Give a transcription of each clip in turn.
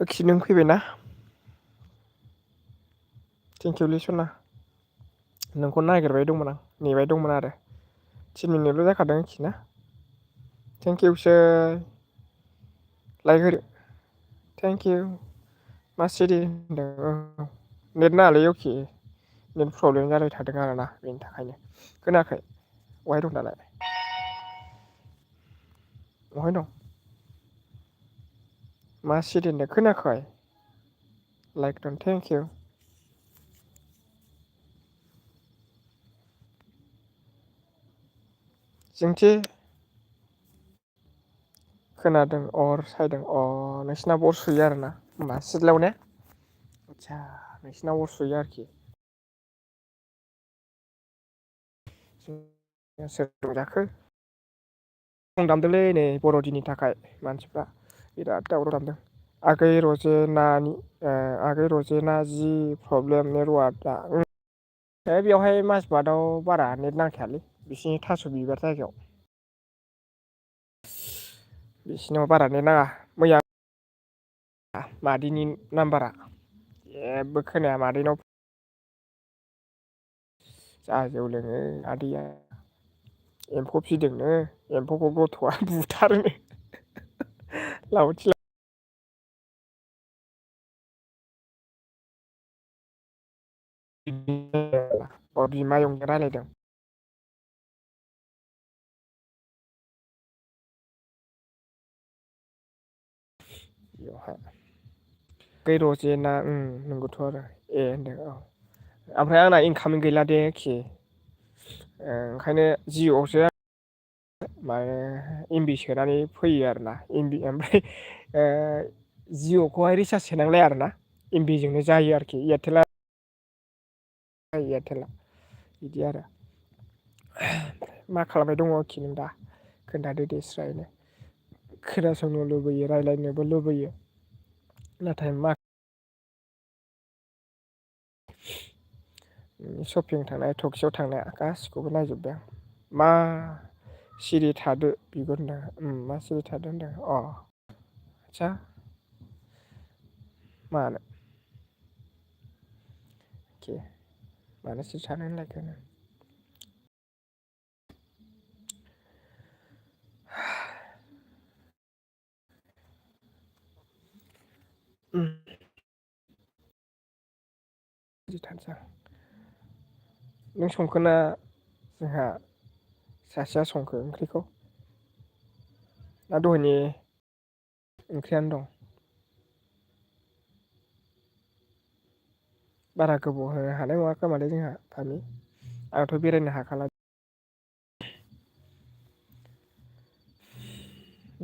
ओखि नों फैबायना थेंकिउलै सना नोंखौ नागिरबाय दंमोन आं नेबाय दंमोन आरो 10 मिनिटल' जाखादों आरोखि ना थेंकिउसै लाइक होदो थेंकिउ मा सिरि होनदों औ नेट नाङालै अके नेट प्रब्लेम जाबाय थादों आरोना बेनि थाखायनो खोनायाखै अहाय दं दालाय अहाय दं मा सिरि होनदों खोनायाखै लाइक दं थेंकिउ जोंथि खोनादों अर सायदों अ नोंसिनाबो अर सुयो आरोना होमबा सिथ्लायाव ने आदसा नोंसिनाव अर सुयो आरोखि सोर रंजाखो सं दामदोंलै नै बर'दिननि थाखाय मानसिफ्रा बिराद दावराव दामदों आगै रजेनानि आगै रजेना जि प्रब्लेम नेटवार्कआ है बेवहाय माजबादाव बारा नेट नांखायालै बिसिनि थास' बिबार जायगायाव बिसिनाव बारा नेट नाङा मैया मादैनि नाम्बारा जेबो खोनाया मादैनाव जा जौ लोङो आदैया एम्फौ फिदोंनो एम्फौखौ गथ'आ बुथारोनो लावथि अ बिमायंजों रायलायदों बेवहाय जेना नंगौथ' आरो ए होनदों औ ओमफ्राय आंना इनकामिं गैला दे एखे ओंखायनो जिअ'आवसो माने एमबि सोनानै फैयो आरोना एमबि ओमफ्राय जिअ'खौहाय रिसार्ज सोनांलाया आरोना एमबिजोंनो जायो आरोखि एयारटेला एयारटेला बिदि आरो मा खालामबाय दङ आरोखि नों दा खोन्थादो दे स्रायनो खोनासंनो लुबैयो रायज्लायनोबो लुबैयो नाथाय मा सपिं थांनाय टकिसआव थांनाया गासिखौबो नायजोबबाय आं मा सिरि थादो बिबो होनदों मा सिरि थादो होनदों अ आदसा मानो के मानो सिरि थानो होनलायखो नो सिरि थानोसै आं नों संखोना जोंहा सासेया संखो ओंख्रिखौ ना दहायनि ओंख्रियानो दं बारा गोबाव होनो हानाय नङा खोमालै जोंहा फामि आंथ' बेरायनो हाखाला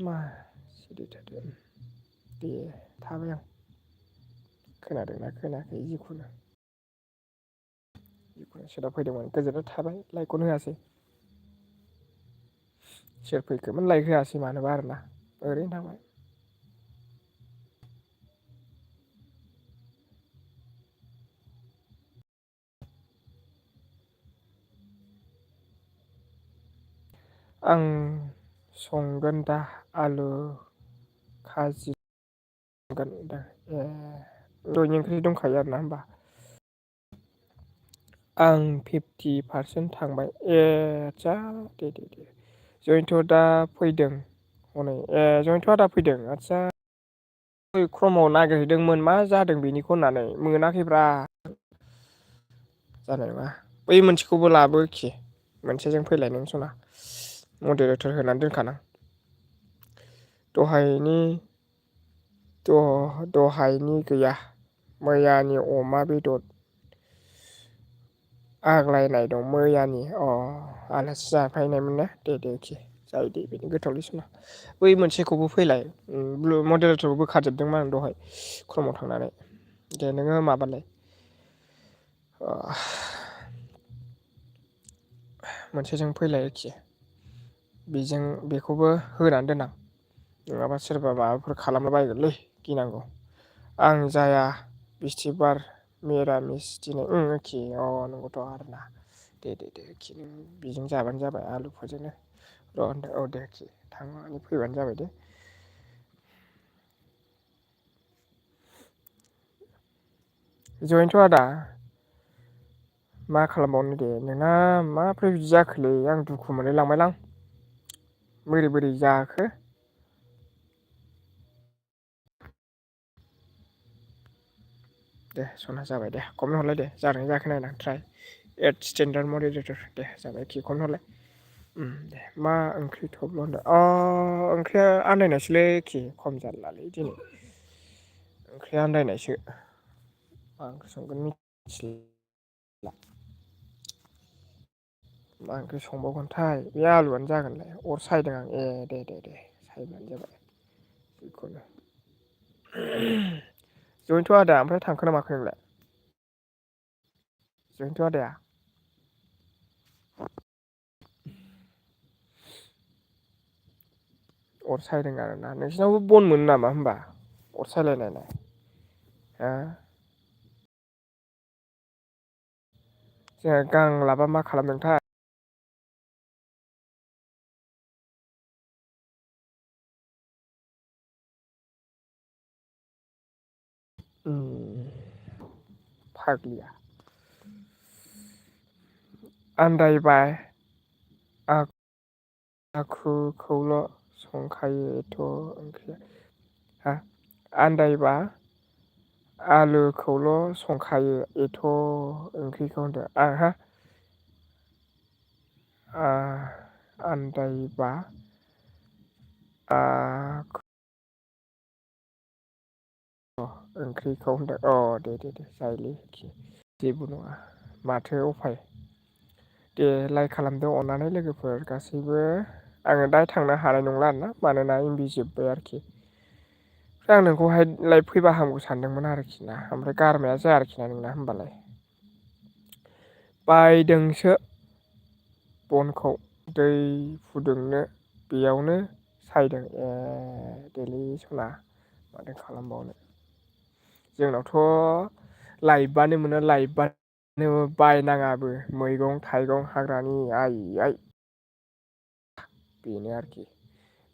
मा सिरि थादो दे थाबाय आं खोनादोंना खोनायाखै जिखुनु सोदोब फैदोंमोन गोजोननाय थाबाय लाइकखौनो होआसै सोर फैखोमोन लाइक होआसै मानोबा आरोना ओरैनो थांबाय आं संगोन दा आलु खाजि संगोन दा ए दहायनि ओंख्रि दंखायो आरोना होमबा आं 50% थांबाय ए आदसा दे जयन्त दा फैदों हनै ए जयन्तआ दा फैदों आदसा क्रमआव नागिरहैदोंमोन मा जादों बेनिखौ होननानै मोनाखैब्रा जानाय नङा बै मोनसेखौबो लाबोखि मोनसेजों फैलाय नों सना मडिरेटर होनानै दोनखानां दहायनि दहायनि गैया मैयानि अमा बेदर आग्लायनाय दं मैयानि आलासि जाफैनायमोन ने दे जायो दे बेनो गोथावलिसना बै मोनसेखौबो फैलाय मडेरेटरबो बोखारजोबदोंमोन आं दहाय क्रमाव थांनानै दे नोङो माबालाय मोनसेजों फैलाय आरोखि बेजों बेखौबो होनानै दोनां नङाबा सोरबा माबाफोर खालामनो बायगोनलै गिनांगौ आं जाया बिस्थिबार मिरामिस दिनै एखे नंगौथ' आरोना दे बेजों जाबानो जाबाय आलुफोरजोंनो र' दे थांनानै फैबानो जाबाय दे जयेनथ' आदा मा खालामबावनो दे नोंना माब्रै बिदि जाखोलै आं दुखु मोनलाय लांबायलां बोरै बोरै जाखो। दे सना जाबाय दे कमेन्ट हरलाय दे जादोंना जायाखै नायनां ट्राय एड स्टेन्डार्ड मडिरेटर दे जाबाय खि कमेन्ट हरलाय दे मा ओंख्रि थबल' होनदों ओंख्रिया आन्दायनायसोलै खि खम जारलालै दिनै ओंख्रिया आन्दायनायसो मा ओंख्रि संगोन मिथिला मा ओंख्रि संबावगोनथाय बे आलुआनो जागोनलाय अर सायदों आं ए दे दे दे सायबानो जाबाय जिखुनु जयन्थ' आदा ओमफ्राय थांखोना माखो नोंलाय जयन्त आदाया अर सायदों आरोना नोंसिनावबो बन मोनो नामा होमबा अर सायलायलायनाय हा जोंहा गांलाबा मा खालामदोंथाय फाग्लिया आन्दायबाय आखुखौल' संखायोथ' ओंख्रिया हा आन्दायबा आलोखौल' संखायो एथ' ओंख्रिखौ होनदों आंहा आन्दायबा ओंख्रिखौ होनदों दे दे दे जायोलै जेबो नङा माथो उफाय दे लाइक खालामदों अननानै लोगोफोर गासैबो आङो दा थांनो हानाय नंला आरोना मानोना एमबि जोब्बाय आरोखि ओमफ्राय आं नोंखौहाय लाइभ फैबा हामगौ सानदोंमोन आरोखि ना ओमफ्राय गारमाया जाया आरोखि ना नोंना होमबालाय बायदोंसो बनखौ दै फुदुंनो बेयावनो सायदों ए देलै सना माथो खालामबावनो जोंनावथ' लाइभआनो मोनो लाइभआनो बायनाङाबो मैगं थाइगं हाग्रानि आइ बेनो आरोखि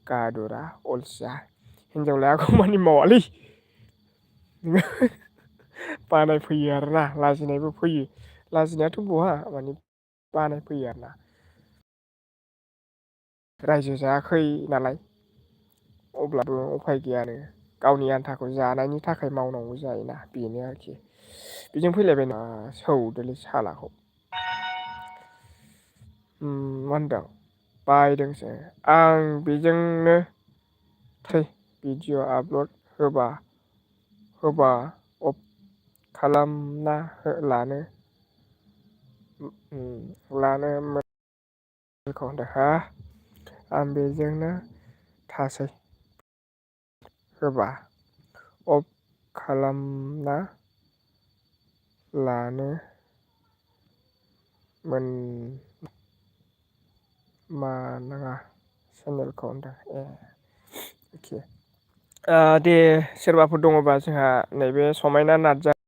गादुरा अलसिया हिनजाव लायागौ मानि मावालै बानाय फैयो आरोना लाजिनायबो फैयो लाजिनायाथ' बहा माने बानाय फैयो आरोना रायजो जायाखै नालाय अब्लाबो उफाय गैया आरो गावनि आन्थाखौ जानायनि थाखाय मावनांगौ जायोना बेनो आरोखि बेजों फैलायबाय ना सौदोलै सालाखौ मा होनदों बायदोंसो आं बेजोंनो भिडिअ आपल'ड होबा अफ खालामना लानो हा आं बेजोंनो थासै होबा अफ खालामना लानो मोन नाङा चेनेलखौ होनदों एखे दे सोरबाफोर दङबा जोंहा नैबे समायना नार्जारि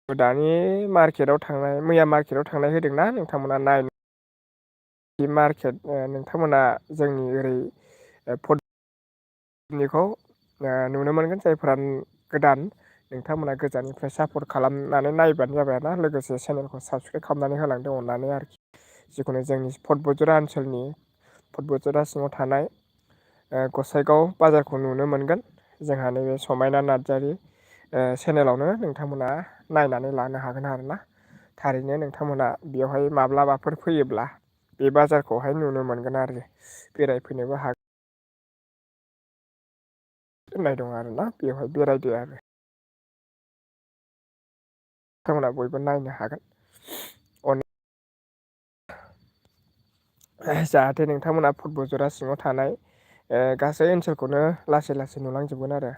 दानि मार्केटाव थांनाय मैया मार्केटाव थांनाय होदोंना नोंथांमोना नाय बे मार्केट नोंथांमोना जोंनि ओरै निखौ नुनो मोनगोन जायफोरा गोदान नोंथांमोना गोजाननिफ्राय सापर्ट खालामनानै नायबानो जाबायना लोगोसे चेनेलखौ साबसक्राइब खालामनानै होलांदों अननानै आरोखि जिखुनु जोंनि पदबजरा ओनसोलनि पदबजरा सिङाव थानाय गसाइगाव बाजारखौ नुनो मोनगोन जोंहा नैबे समायना नार्जारि चेनेलावनो नोंथांमोना नायनानै लानो हागोन आरोना थारैनो नोंथांमोना बेवहाय माब्लाबाफोर फैयोब्ला बे बाजारखौहाय नुनो मोनगोन आरो बेरायफैनोबो हागोन दोननाय दं आरोना बेवहाय बेरायदो आरो नोंथांमोना बयबो नायनो हागोन जाहाथे नोंथांमोना फुटबल सिङाव थानाय गासै ओनसोलखौनो लासै लासै नुलांजोबगोन आरो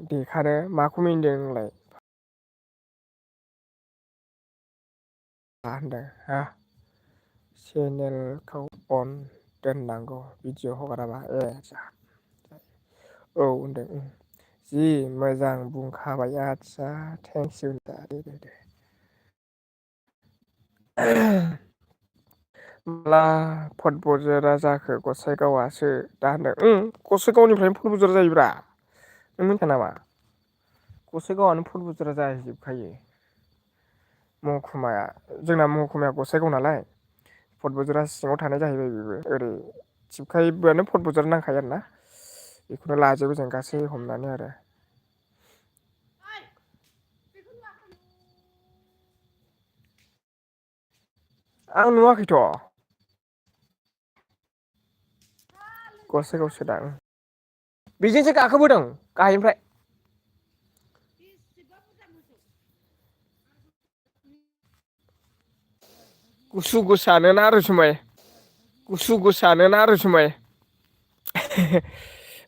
देखानो माखौ मिनिदों नोंलाय मा होनदों हा चेनेलखौ अन दोननांगौ भिडिअ हगाराबा औ होनदों जि मोजां बुंखाबाय आदसा थेंकिउ दा दे दे दे माला फटबजिरा जाखो गसाइगावसो दा होनदों गसाइगावनिफ्रायनो फटबजार जायोब्रा नों मिथिया नामा? गसाइगावआनो फुल बुज्रा जाहैजोबखायो। महकुमाया जोंना महकुमाया गसाइगाव नालाय फटबुज्रा सिङाव थानाय जाहैबाय बेबो ओरै थिबखायबोआनो फटबुजार नांखायो आरोना बेखौनो लाजोबो जों गासै हमनानै आरो। आं नुवाखैथ'। गसाइगावसोदां बेजोंसो गाखोबोदों गाहायनिफ्राय। गुसु गोसानोना रसुमाय गुसु गोसानोना रसुमाय।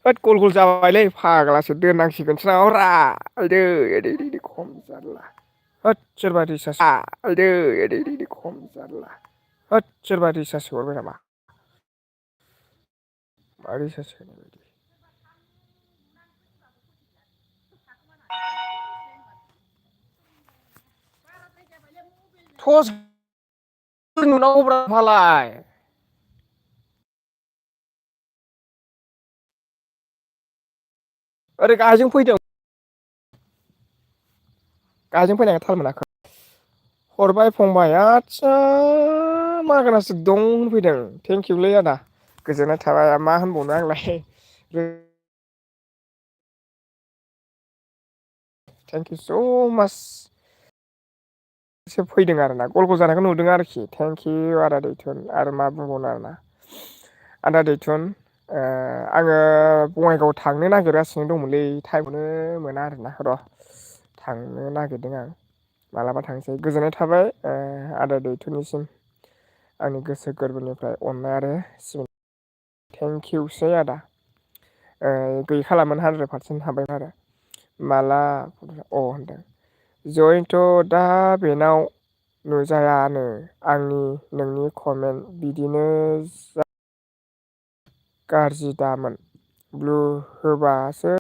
होद गल गल जाबायलै फाग्लासो दोननांसिगोनसो नामाब्रा आयदै खम जारला होद सोरबा खम जारला होद सोरबा रिसार्ज सोहरबाय नामा? मा रिसार्ज सोनाय बायदि थस नुनांगौब्रा मालाय। ओरै गाहायजों फैदों। गाहायजों फैनायखाय थाल मोनाखै। हरबाय फंबाय आदसा मागोनासो दं होनफैदों थेंकिइउलै आदा गोजोननाय थाबाय मा होनबावनो आंलाय। थेंक इउ स' माच। सो फैदों आरो ना गल गल जानायखौ नुदों आरोखि थेंकिउ आदा दैथुन आरो मा बुंबावनो आरोना आदा दैथुन आङो बङाइगाव थांनो नागिरगासिनो दंमोनलै टाइमखौनो मोना आरोना र' थांनो नागिरदों आं मालाबा थांसै गोजोननाय थाबाय आदा दैथुननिसिम आंनि गोसो गोरबोनिफ्राय अननाय आरो सिबिनाय थेंकिइउसै आदा गैखालामोन 100% हाबायमोन आरो माला अ होनदों जयन्त दा बेनाव नुजायानो आंनि नोंनि कमेन्ट बिदिनो गाज्रि दामोन ब्लु होबासो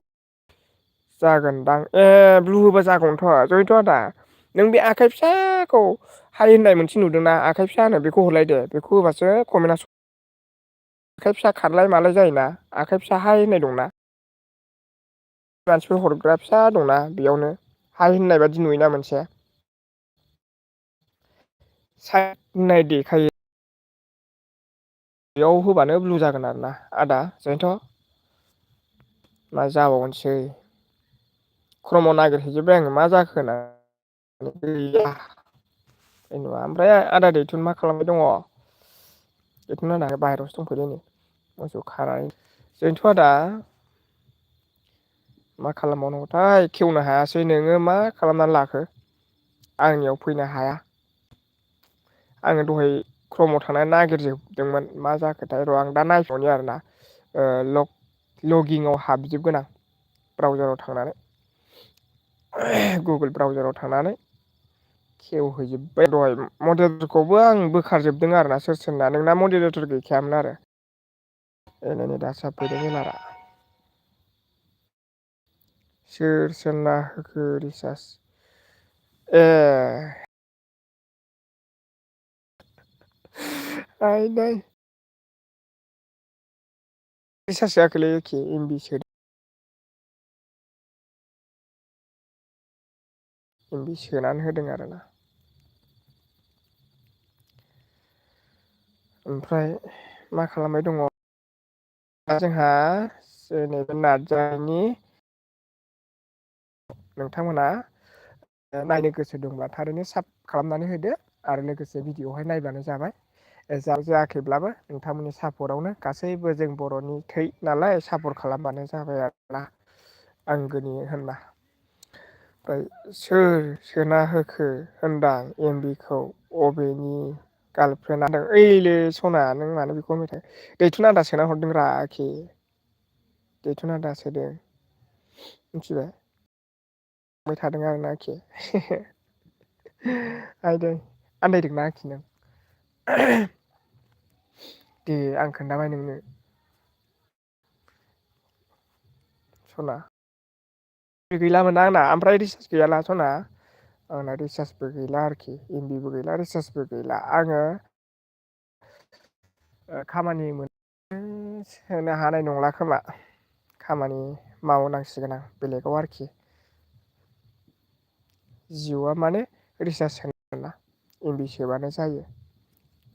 जागोनदां ए ब्लु होबा जागौमोनथ' जयन्त आदा नों बे आखाइ फिसाखौ हाइ होननाय मोनसे नुदोंना आखाइ फिसा होनो बेखौ हरलाय दे बेखौ होबासो कमेन्टआ आखाइ फिसा खारलाय मालाय जायोना आखाइ फिसा हाय होननाय दंना मानसिफोर हरग्रा फिसा दंना बेयावनो हाइ होननाय बादि नुयोना मोनसे साइ होननाय देखायो बेयाव होबानो ब्लु जागोन आरोना आदा जयन्त मा जाबावगोनसै क्रमआव नागिरहैजोब्बाय आङो मा जाखो होननानै गैया नुवा ओमफ्राय आदा दैथुन मा खालामबाय दङ दैथुन आदा बाहेरायावसो दंफैयो नै मोसौ खानानै जयन्त आदा मा खालामबावनांगौथाय खेवनो हायासै नोङो मा खालामनानै लाखो आंनियाव फैनो हाया आङो दहाय क्रमआव थांनानै नागिरजोबदोंमोन मा जाखोथाय र' आं दा नायथ'नि आरोना लगिंआव हाबजोबगोन आं ब्राउजाराव थांनानै गुगोल ब्राउजाराव थांनानै खेवहैजोब्बाय दहाय मडेलखौबो आं बोखारजोबदों आरोना सोर सोरना नोंना मडेलेटर गैखायामोन आरो नै दासो हाबफैदों एलारा सोर सोरना होखो रिसार्च ए आइदै रिसार्च जायाखैलै एखे एमबि सोदों एमबि सोनानै होदों आरोना ओमफ्राय मा खालामबाय दङ दा जोंहा नैबे नारजारिनि नोंथांमोना नायनो गोसो दंब्ला थारैनो साब खालामनानै होदो आरो लोगोसे भिडिअ'हाय नायबानो जाबाय जायाखैब्लाबो नोंथांमोननि सापर्टआवनो गासैबो जों बर'नि थै नालाय सापर्ट खालामबानो जाबाय आरोना आंगोनि होनना ओमफ्राय सोर सोना होखो होनदां एमबिखौ अबेनि गार्लफ्र्रेन्ड होनदों ओइलै सना नों मानो बेखौ मेथाय दैथुन आदा सोना हरदों रा आखि दैथुन आदा सोदों मिथिबाय बाय थादों आरोना आखि आइदै आन्दायदोंना आखि नों दे आं खोन्थाबाय नोंनो सना गैलामोन आंना ओमफ्राय रिसार्ज गैयाला सना आंना रिसार्जबो गैला आरोखि एमबिबो गैला रिसार्जबो गैला आङो खामानि मोन सोनो हानाय नंला खोमा खामानि मावनांसिगोन आं बेलेगाव आरोखि। जिअ'आ माने रिसार्ज सोना एमबि सोबानो जायो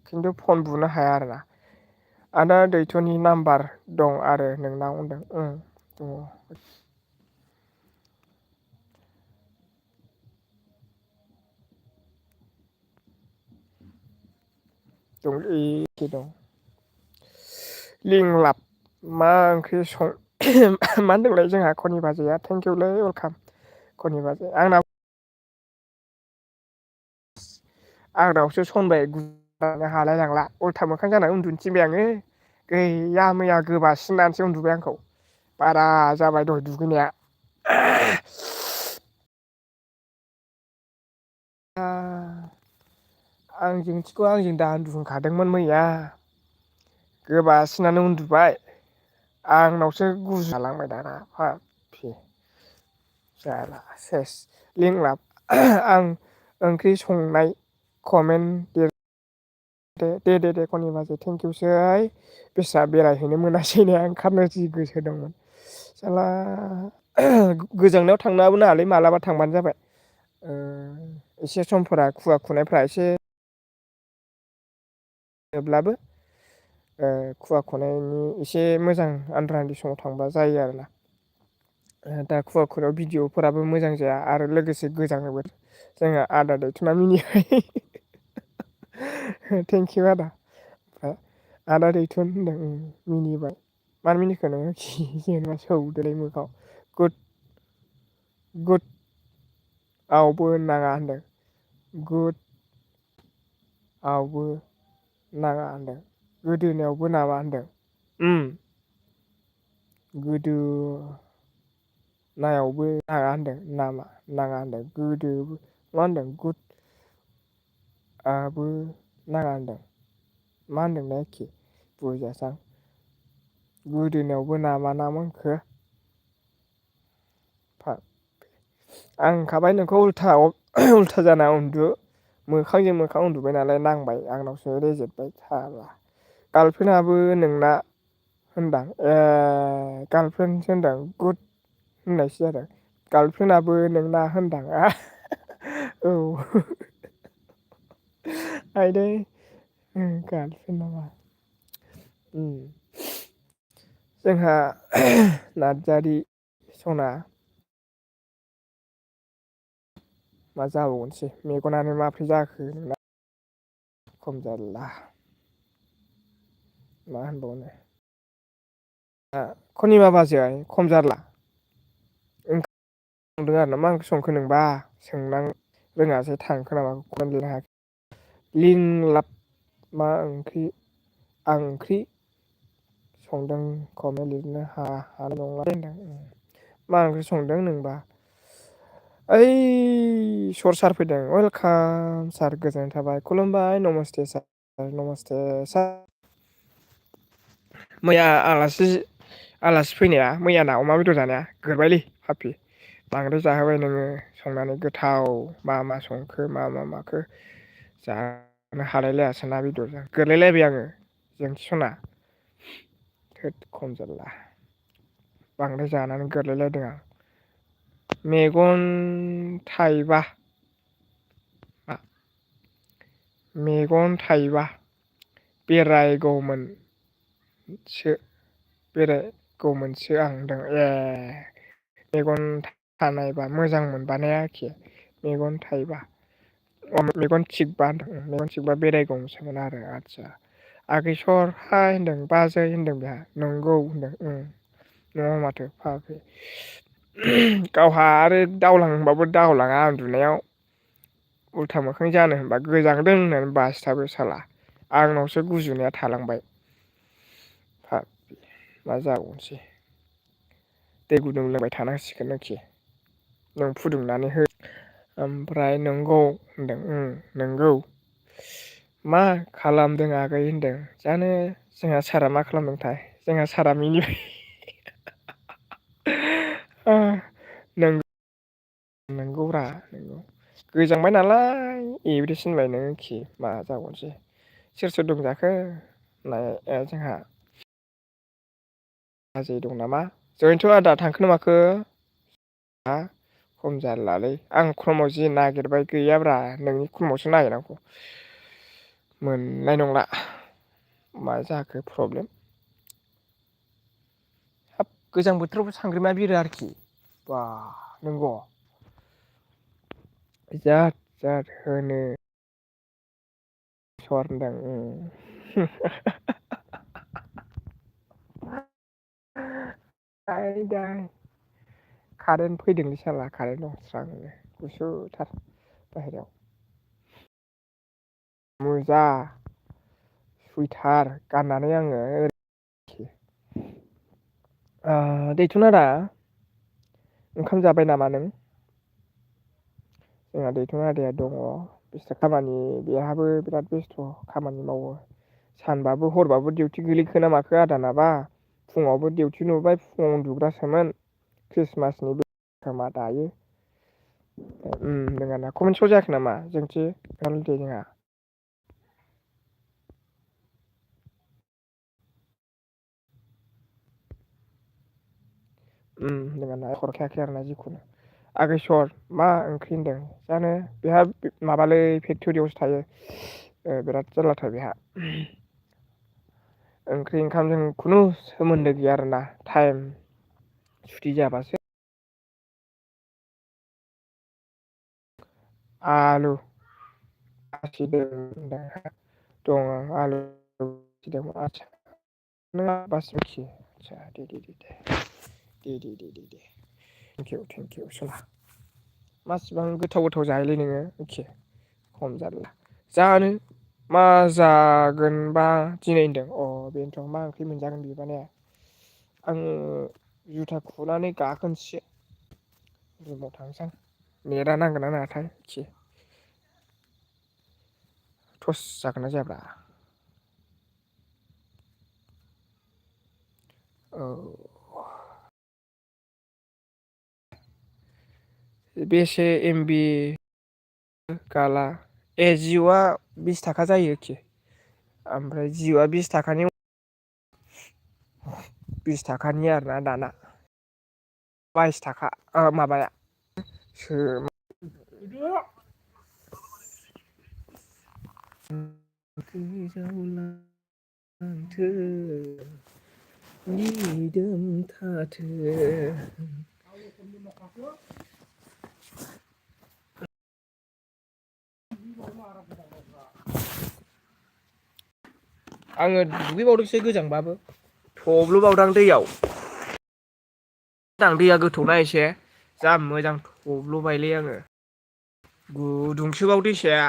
खिन्थु फन बुनो हाया आरोना। आदा दैथुननि नाम्बार दं आरो नोंनाव होनदों दङ। दंलै एखे दं। लिंलाब मा ओंख्रि सं मा होनदोंलाय जोंहा खनि बाजैया थेंकिउलै वेलकाम खनि बाजै आंना आंनावसो सनबाय हालाय लांला उल्था मोखां जानानै उन्दुनो थिनबाय आङो गैया मैया गोबासिननानैसो उन्दुबाय आंखौ बारा जाबाय दहाय दुगैनाया। आंजों मिथिगौ आंजों दाहार दुंखादोंमोन मैया गोबासिनानो उन्दुबाय आंनावसो गुजुलांबाय दाना फाफि जाला सेस लिंलाब आं ओंख्रि संनाय कमेन्ट लिर दे खनि बाजै थेंकिउसै बेस्रा बेरायहैनो मोनासै ने ओंखारनो जि गोसो दंमोन साला गोजांनायाव थांनोबो नाङालै मालाबा थांबानो जाबाय एसे समफोरा खुवा खुनायफ्रा एसे जेब्लाबो खुवा खुनायनि एसे मोजां आद्रान्दै समाव थांबा जायो आरोना दा खुवा खुनायाव भिडिअ'फोराबो मोजां जाया आरो लोगोसे गोजाङोबो जोंहा आदा दैथुना मिनिबाय थेंकिउ आदा आदा दैथुन होनदों मिनिबाय मानो मिनिखो नोङो जेनेबा सौदोलै मोखाङाव गुद आवबो नाङा होनदों गुद आवबो नाङा होनदों गोदोनायावबो नामा होनदों गोदोनायावबो नाङा होनदों नामा नाङा होनदों गोदो मा होनदों गुद आबो नाङा होनदों मा होनदोंथाय एखे बुजियासां गोदोनायावबो नामा ना मा होनखो आं होनखाबाय नोंखौ उल्था जाना उन्दु मोखांजों मोखां उन्दुबाय नालाय नांबाय आंनावसो रेजेटबाय थाला गार्लफ्रेन्डआबो नोंना होनदां गार्लफ्रेन्डसो होनदां गुद होननायसो जादों गार्लफ्रेन्डआबो नोंना होनदां औ आइदै गार्लफ्रेन्ड नामा जोंहा नार्जारि सना मा जाबावगोनसै मेगनानो माब्रै जाखो नोंना खम जारला मा होनबावनो खनिमा बाजै खम जारला संदों आरो ना मा ओंख्रि संखो नोंबा सोंनां रोङासै थांखो नामा खौनो लिरनो हायाखै लिंलाब मा ओंख्रि आं ओंख्रि संदों खौनो लिरनो हानाय नंला होनदों मा ओंख्रि संदों नोंबा ओइ सर सार फैदों वेलकाम सार गोजोननाय थाबाय खुलुमबाय नमस्ते सार नमस्ते सार मैया आलासि फैनाया मैयाना अमा बेदर जानाया गोरबायलै पापि बांद्राय जाहोबाय नोङो संनानै गोथाव मा संखो मा माखो जानो हालायलायासै ना बेदरजों गोरलायलायबाय आङो जोंथि सना थोद खम जारला बांद्राय जानानै गोरलायलायदों आं मेगन थाइबा मेगन थाइबा बेरायगौमोनसो आं होनदों ए मेगन थानायबा मोजां मोनबा ने आरोखि मेगन थाइबा मेगन थिगबा मेगन थिगबा बेरायगौमोन आरो आदसा आगैसर हाय होनदों बाजै होनदों बेहा नंगौ होनदों न'आव माथो फाग्लि गावहा आरो दावलांबाबो दावलाङा उन्दुनायाव उल्था मोखां जानो होनबा गोजांदों होननानै बासथाबो साला आंनावसो गुजुनाया थालांबाय मा जाबावनोसै दै गुदुं लोंबाय थानांसिगोन आरोखि नों फुदुंनानै हो ओमफ्राय नंगौ होनदों नंगौ मा खालामदों आगै होनदों जानो जोंहा सारा मा खालामदोंथाय जोंहा सारा मिनिबाय नंगौब्रा नंगौ गोजांबाय नालाय एब्रेसोनबाय नोखि मा जाबावनोसै सोर सोर दं जाखो जोंहा बाजै दं नामा जयन्थ आदा थांखो ना माखो? खम जारलालै आं क्रमआव जि नागिरबाय गैयाब्रा नोंनि क्रमआवसो नागिरनांगौ मोननाय नंला मा जाखो प्रब्लेम? हाब गोजां बोथोरावबो सांग्रिमा बिरो आरोखि बा नंगौ जाद जाद होनो सर होनदां कारेन्ट फैदोंलै साला कारेन्ट दं स्रांनो गुसुथार बाहेरायाव मुजा सुइटार गाननानै आङो ओरैखि दैथुन आदा ओंखाम जाबाय नामा नों? जोंहा दैथुन आदाया दङ बिस्रा खामानि बेहाबो बिराद बेस्थ' खामानि मावो सानबाबो हरबाबो डिउटि गोलैखोना माखो आदानाबा फुङावबो डिउटि नुबाय फुङाव उन्दुग्रासोमोन ख्रिस्टमासनि खोमा दायो नोङाना कमेन्ट स' जायाखै नामा जोंथि दे जोंहा नोङाना हरखायाखै आरोना जिखुनु आगेस्वर मा ओंख्रि होनदों जानो बेहा माबालै फेक्ट'रियावसो थायो बिराद जारलाथार बेहा ओंख्रि ओंखामजों खुनु सोमोन्दो गैया आरोना टाइम सुथि जाबासो आलु दं आलु आदसा नों बासि आदसा दे थेंकिउ सला मासिबां गोथाव गोथाव जायोलै नोङो एखे खम जारला जानो मा जागोनबा दिनै होनदों बेनोथ' मा ओंख्रि मोनजागोन बेबा ने आङो जुथा खुनानै गाखोनोसै रुमाव थांनोसां नेटआ नांगोन ना नाङाथाय एखे टस जागोन ना जायाब्रा औ बेसे एमबि गाला जिअ'आ 20 थाखा जायो आरोखि ओमफ्राय जिअ'आ 20 थाखानि 20 थाखानि आरोना दाना 22 थाखा माबाया सो जावलांथों दिदोम थाथों आङो दुगैबावदोंसो गोजांबाबो थब्ल'बावदां दैयाव दैया गोथौना एसे जा मोजां थब्ल'बायलै आङो गुदुंसोबाव दैसाया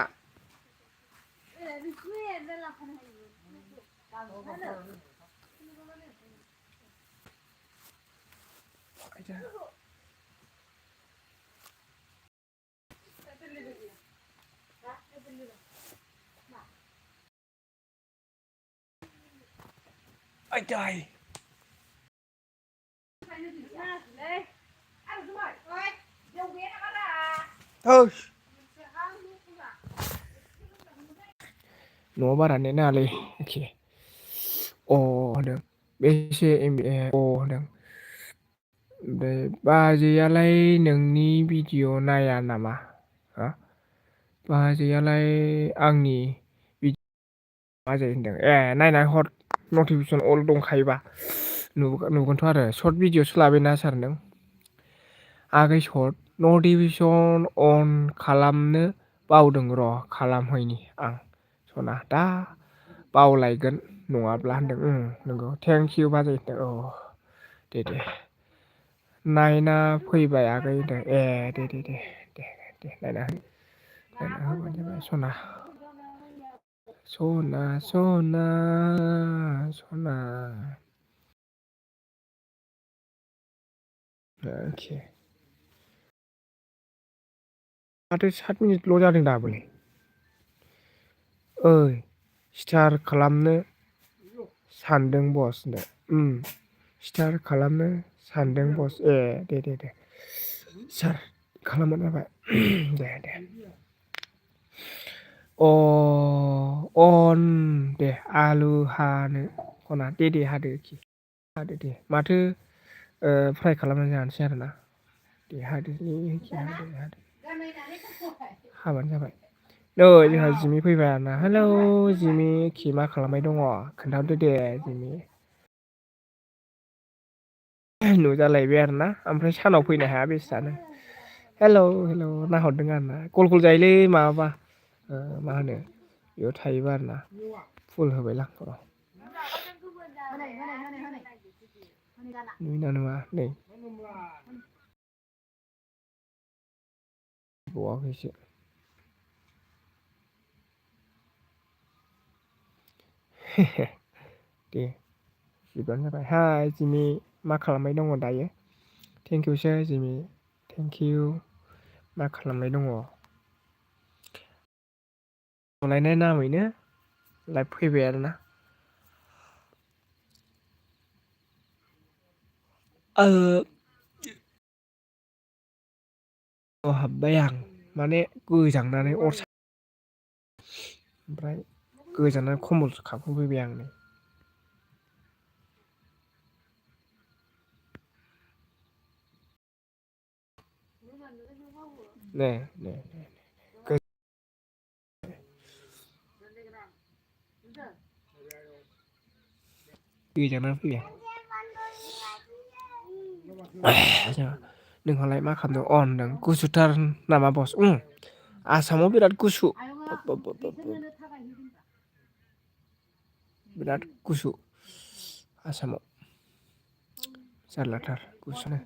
आयदै थोस न'आव बारा नेट नाङालै एखे होनदों बेसे होनदों ओमफ्राय बाजैयालाय नोंनि भिडिअ' नाया नामा हा बाजैयालाय आंनि मा जायो होनदों नायनानै हर नटिफिकेसन अल दंखायोबा नुगोनथ' आरो सर्ट भिडिअ'सो लाबायना सार नों आगै सर्ट नटिफिकेसन अन खालामनो बावदों र' खालामहैनि आं सना दा बावलायगोन नङाब्ला होनदों नंगौ थेंकिउ बाजै होनदों दे नायना फैबाय आगै होनदों दे नायना होबानो जाबाय सना सना सना सना अके माथो 7 मिनिटल' जादों दाबोलै ओइ स्टार खालामनो सानदों बस स्टार खालामनो सानदों बस दे सार खालामबानो जाबाय दे अन दे आलु हानो खना दे हादो दे माथो फ्राय खालामनानै जानोसै आरोना दे हादोलै हादो हाबानो जाबाय नै जोंहा जिमि फैबाय आरोना हेलौ जिमि खि मा खालामबाय दङ खोन्थाहरदो दे जिमि नुजालायबाय आरो ना ओमफ्राय सानाव फैनो हाया बेस्रानो हेलौ हेलौ नाहरदों आरो ना गल गल जायोलै माबाबा मा होनो बेयाव थायोबा आरो ना फुल होबायलां र' नुयोना नुवा नै बावाखैसो दे बिबानो जाबाय हाय जिमि मा खालामबाय दङ दायो थेंकिउसै जिमि थेंकिउ मा खालामनाय दङ लायनाय नामैनो लाइभ फैबाय आरोना हाबबाय आं माने गोजांनानै ओमफ्राय गोजांनानै खम्बल खाखांफैबाय आं नै ने ने गोजांनानै फैबाय नोंहालाय मा खालामदों अ होनदों गुसुथार नामा बस आसामाव बिराद गुसु बिराद गुसु आसामाव जारलाथार गुसुनो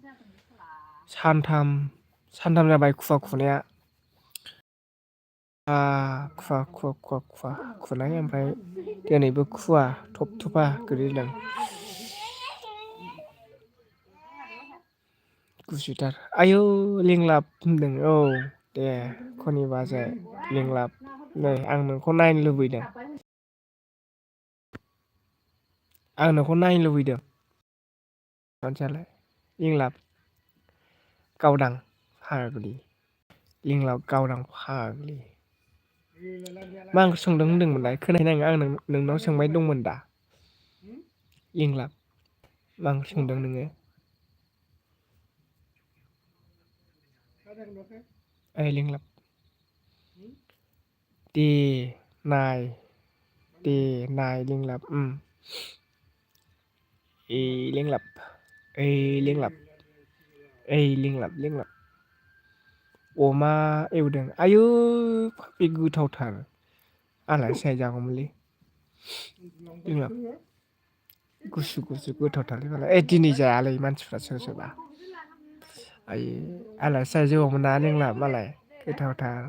सानथाम जाबाय खुवा खुनाया खुवा खुवा खुवा खुवा खुनाय ओमफ्राय दिनैबो खुवा थब थफा गोलैदों गुसुथार आयौ लिंलाब होनदों औ दे खनि बाजै लिंलाब नै आं नोंखौ नायनो लुबैदों आं नोंखौ नायनो लुबैदों मानसियालाय लिंलाब गावदां फाग्लि लिंलाब गावदां फाग्लि मा ओंख्रि संदों होनदोंमोनलाय खोनायाखै आं नोंनाव सोंबाय दंमोन दा लिंलाब मा ओंख्रि संदों नोङो ओइ लिंलाब दे नाय दे नाय लिंलाब ए लिंलाब ओइ लिंलाब ओइ लिंलाब लिंलाब अमा एवदों आयु बे गोथावथार आलाय सिलाय जागौमोनलै लिंलाब गुसु गुसु गोथावथारलै मालाय ओइ दिनै जायालै मानसिफ्रा सोरबा सोरबा आयै आलासि जाहैजोबावमोन ना लिंलाब मालाय गोथावथार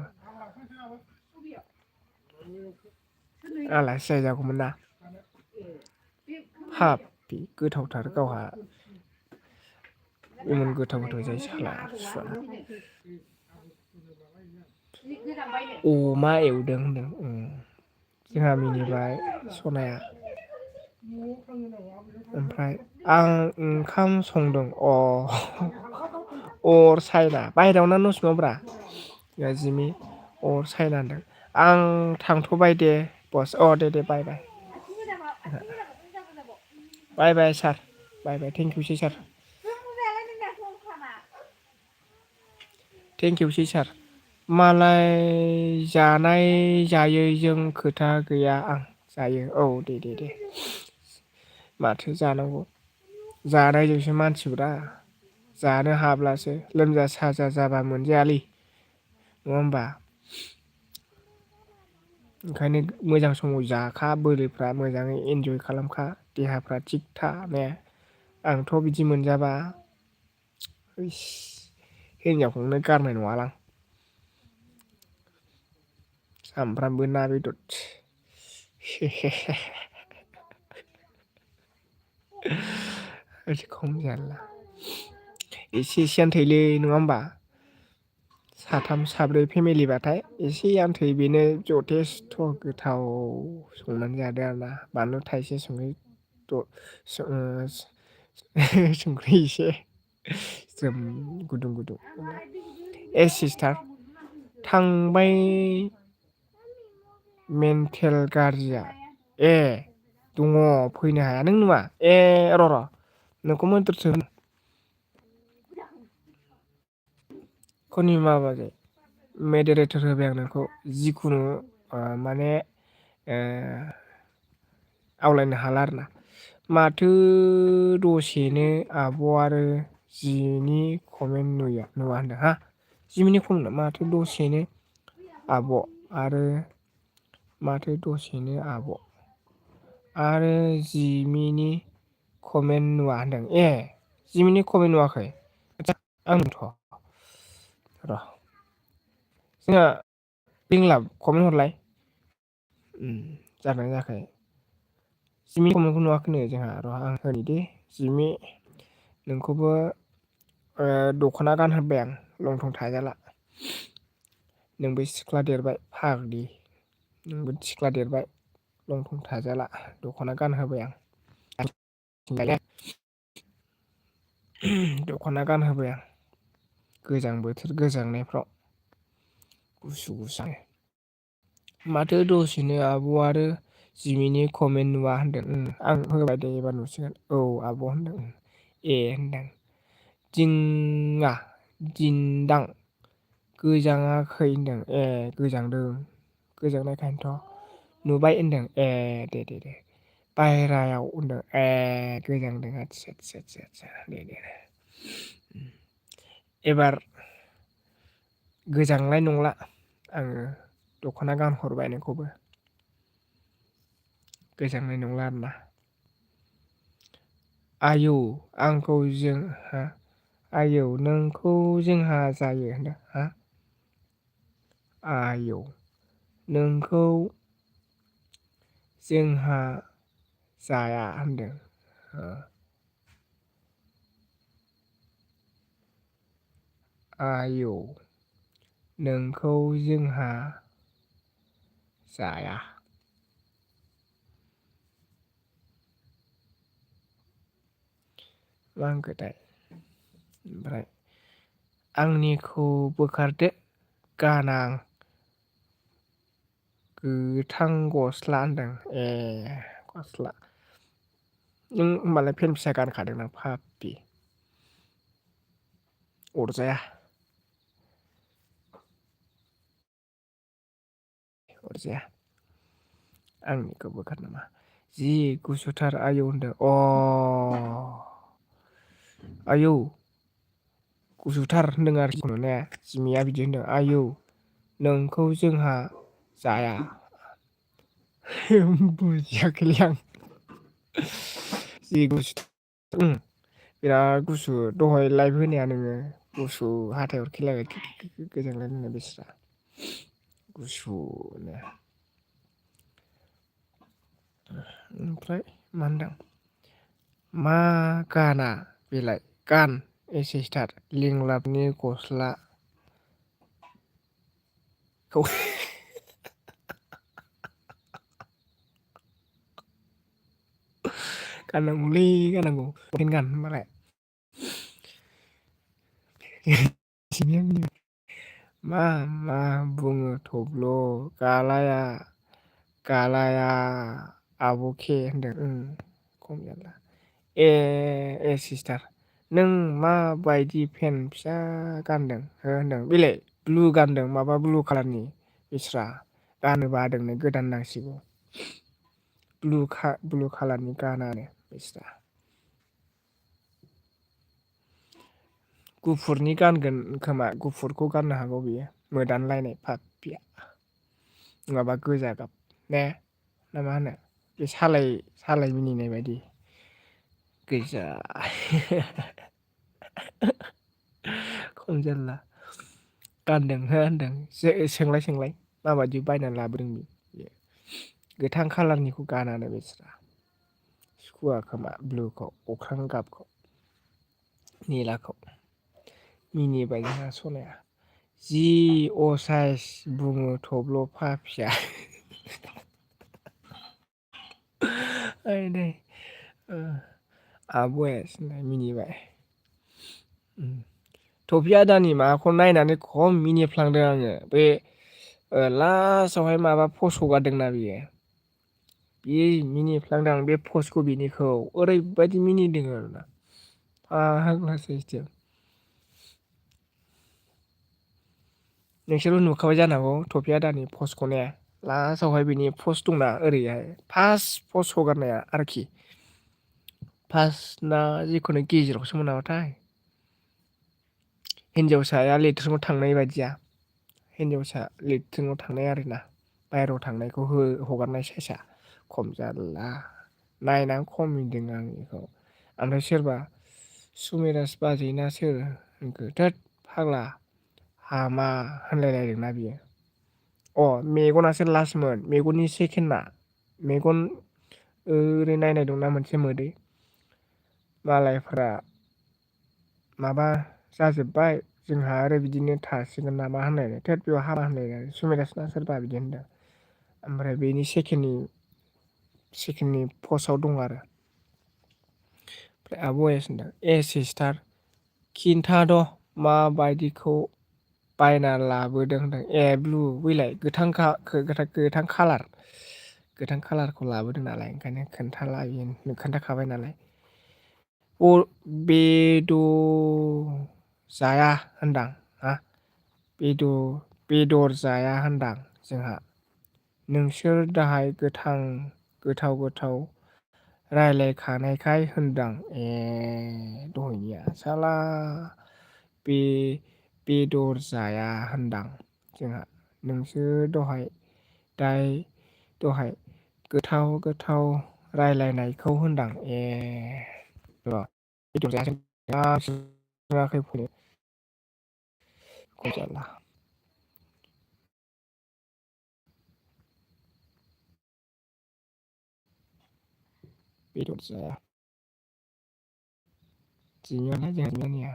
आलासि जाहैजागौमोन ना हाब गोथावथार गावहा गोथाव गोथाव जायो साला सुवा अमा एवदों होनदों जोंहा मिनिबाय सनाया ओमफ्राय आं ओंखाम संदों अर सायना बाहेरायाव ना न' सिङावब्रा जिमि अर सायना होनदों आं थांथ'बाय दे बस दे दे बाय बाय बाय बाय सार बाय बाय थेंकिउसै सार थेंकिउसै सार मालाय जानाय जायैजों खोथा गैया आं जायो औ दे दे दे माथो जानांगौ जानायजोंसो मानसिफ्रा जानो हाब्लासो लोमजा साजा जाबा मोनजायालै नङा होमबा ओंखायनो मोजां समाव जाखा बोलोफ्रा मोजाङै इन्जय खालामखा देहाफ्रा थिग था ने आंथ' बिदि मोनजाबा हिनजावखौनो गारनाय नङालां सामफ्रामबो ना बेदर खम जारला एसे एसेयानो थैलै नङा होमबा साथाम साब्रै फेमिलिबाथाय एसेयानो थै बेनो जथेस्थ' गोथाव संनानै जादो आरोना बानलु थाइसे संख्रि एसे ज्रोम गुदुं गुदुं ए सिस्टार थांबाय मेन्टेल गाज्रिया दङ फैनो हाया नों नुवा र' नोंखौ मोन्थोर सो खनि माबाजों मडेरेटर होबाय आं नोंखौ जिखुनु माने आवलायनो हाला आरोना माथो दसेनो आब' आरो जिनि कमेन्ट नुवा होनदों हा जिमिनि कमेन्ट माथो दसेनो आब' आरो माथो दसेनो आब' आरो जिमिनि कमेन्ट नुवा होनदों ए जिमिनि कमेन्ट नुवाखै आदसा आंथ' र' जोंहा लिंलाब कमेन्ट हरलाय जादोंना जायाखै जिमि कमेन्टखौ नुवाखैनो जोंहा र' आं होनि दे जिमि नोंखौबो दख'ना गानहोबाय आं लंथं थाजाला नोंबो सिख्ला देरबाय फाग्लि नोंबो सिख्ला देरबाय लंथं थाजाला दख'ना गानहोबाय आं दख'ना गानहोबाय आं गोजां बोथोर गोजांनायफ्राव गुसु गुसु माथो दसेनो आब' आरो जिमिनि कमेन्ट नुवा होनदों आं होबाय दे एबार नुसिगोन औ आब' होनदों ए होनदों दिङा दिन्दां गोजाङाखै होनदों ए गोजांदों गोजांनायखायनोथ' नुबाय होनदों ए दे बाहेरायाव होनदों ए गोजांदों आदसा दे एबार गोजांनाय नंला आङो दख'ना गानहरबाय नोंखौबो गोजांनाय नंला आरोना आयौ आंखौ जोंहा आयौ नोंखौ जोंहा जायो होनदों हा आयौ नोंखौ जोंहा जाया होनदों आयौ नोंखौ जोंहा जाया मा होनखोथाय ओमफ्राय आंनिखौ बोखारदो गाना आं गोथां गस्ला होनदों ए गस्ला नों होमबालाय पेन्ट फिसा गानखादों नों पापि अरजाया आंनिखौ बोखार नामा जि गुसुथार आयौ होनदों आयौ गुसुथार होनदों आरोखि ने जिमिया बिदि होनदों आयौ नोंखौ जोंहा जाया बुजियाखैलै आं जि गुसु बिराद गुसु दहाय लाइभ होनाया नोङो गुसु हाथाइ अरखेलायबाय गोजांनाय बेस्रा गुसुनो ओमफ्राय मा होनदों मा गाना बेलाय गान एसे स्टार्ट लिंलाबनि गस्ला खौ गाननांगौलै गाननांगौ लंपेन्ट गान होनबालाय मा मा बुङो थब्ल' गालाया आब'खे होनदों खम जारला ए सिस्टार नों माबायदि पेन्ट फिसा गानदों हो होनदों बेलाय ब्लु गानदों माबा ब्लु कालारनि बिस्रा गाननो बादोंनो गोदान नांसिगौ ब्लु कालारनि गानानो बिस्रा गुफुरनि गानगोन खोमा गुफुरखौ गाननो हागौ बियो मोदानलायनाय पाप्पिया नङाबा गोजा गाब ने ना मा होनो बे सालाय मिनिनाय बायदि गोजा खम जारला गानदों हो होनदों सोंलाय माबायदि बायनानै लाबोदों बे गोथां खालारनिखौ गानानो बेस्रा सुखुवा खोमा ब्लुखौ अख्रां गाबखौ निलाखौ मिनिबाय जोंहा सनाया जि असाइस बुङो थब्ल' पापिया आब'यासोलाय मिनिबाय थफि आदानि माबाखौ नायनानै खम मिनिफ्लांदों आङो बे लास्टआवहाय माबा पस्ट हगारदोंना बियो बे मिनिफ्लांदों आं बे पस्टखौ बिनिखौ ओरैबायदि मिनिदों आरोना फाग्लासो नोंसोरबो नुखाबाय जानो हागौ टफि आदानि पस्टखौ ने लास्टआवहाय बिनि पस्ट दंना ओरैहाय फार्स्ट पस्ट हगारनाया आरोखि फार्स्ट ना जिखुनु गेजेरावसोमोन नामाथाय हिन्जावसाया लेट्रिनाव थांनाय बायदिया हिन्जावसा लेट्रिनाव थांनाय आरोना बाहेरायाव थांनायखौ हगारनाय साइसआ खम जारला नायनानै खमिदों आं बेखौ ओमफ्राय सोरबा सुमिराज बाजै ना सोर होनखो थोद फाग्ला हामा होनलायलायदोंना बियो मेगनासो लास्टमोन मेगननि सेकेन्डना मेगन ओरै नायनाय दंना मोनसे मोदै मालायफ्रा माबा जाजोब्बाय जोंहा आरो बिदिनो थासिगोन नामा होनलायनाय थोद बेयाव हामा होनलायनाय सुमिदासना सोरबा बिदि होनदों ओमफ्राय बेनि सेकेन्डनि पस्टआव दं आरो ओमफ्राय आब' अयस होनदों सिस्टार खिन्थाद' माबायदिखौ बायना लाबोदों होनदों ब्लु बैलाय गोथां कालारखौ लाबोदों नालाय ओंखायनो खोन्थाखाबाय नालाय बेद' जाया होनदां हा बेदर जाया होनदां जोंहा नोंसोर दाहाय गोथाव रायलायखानायखाय होनदां दहायनिया साला बेदर जाया होनदां जोंहा नोंसोर दहाय गोथाव रायलायनायखौ होनदां र' बेदर जायाखै जारला बेदर जाया जोंहानिया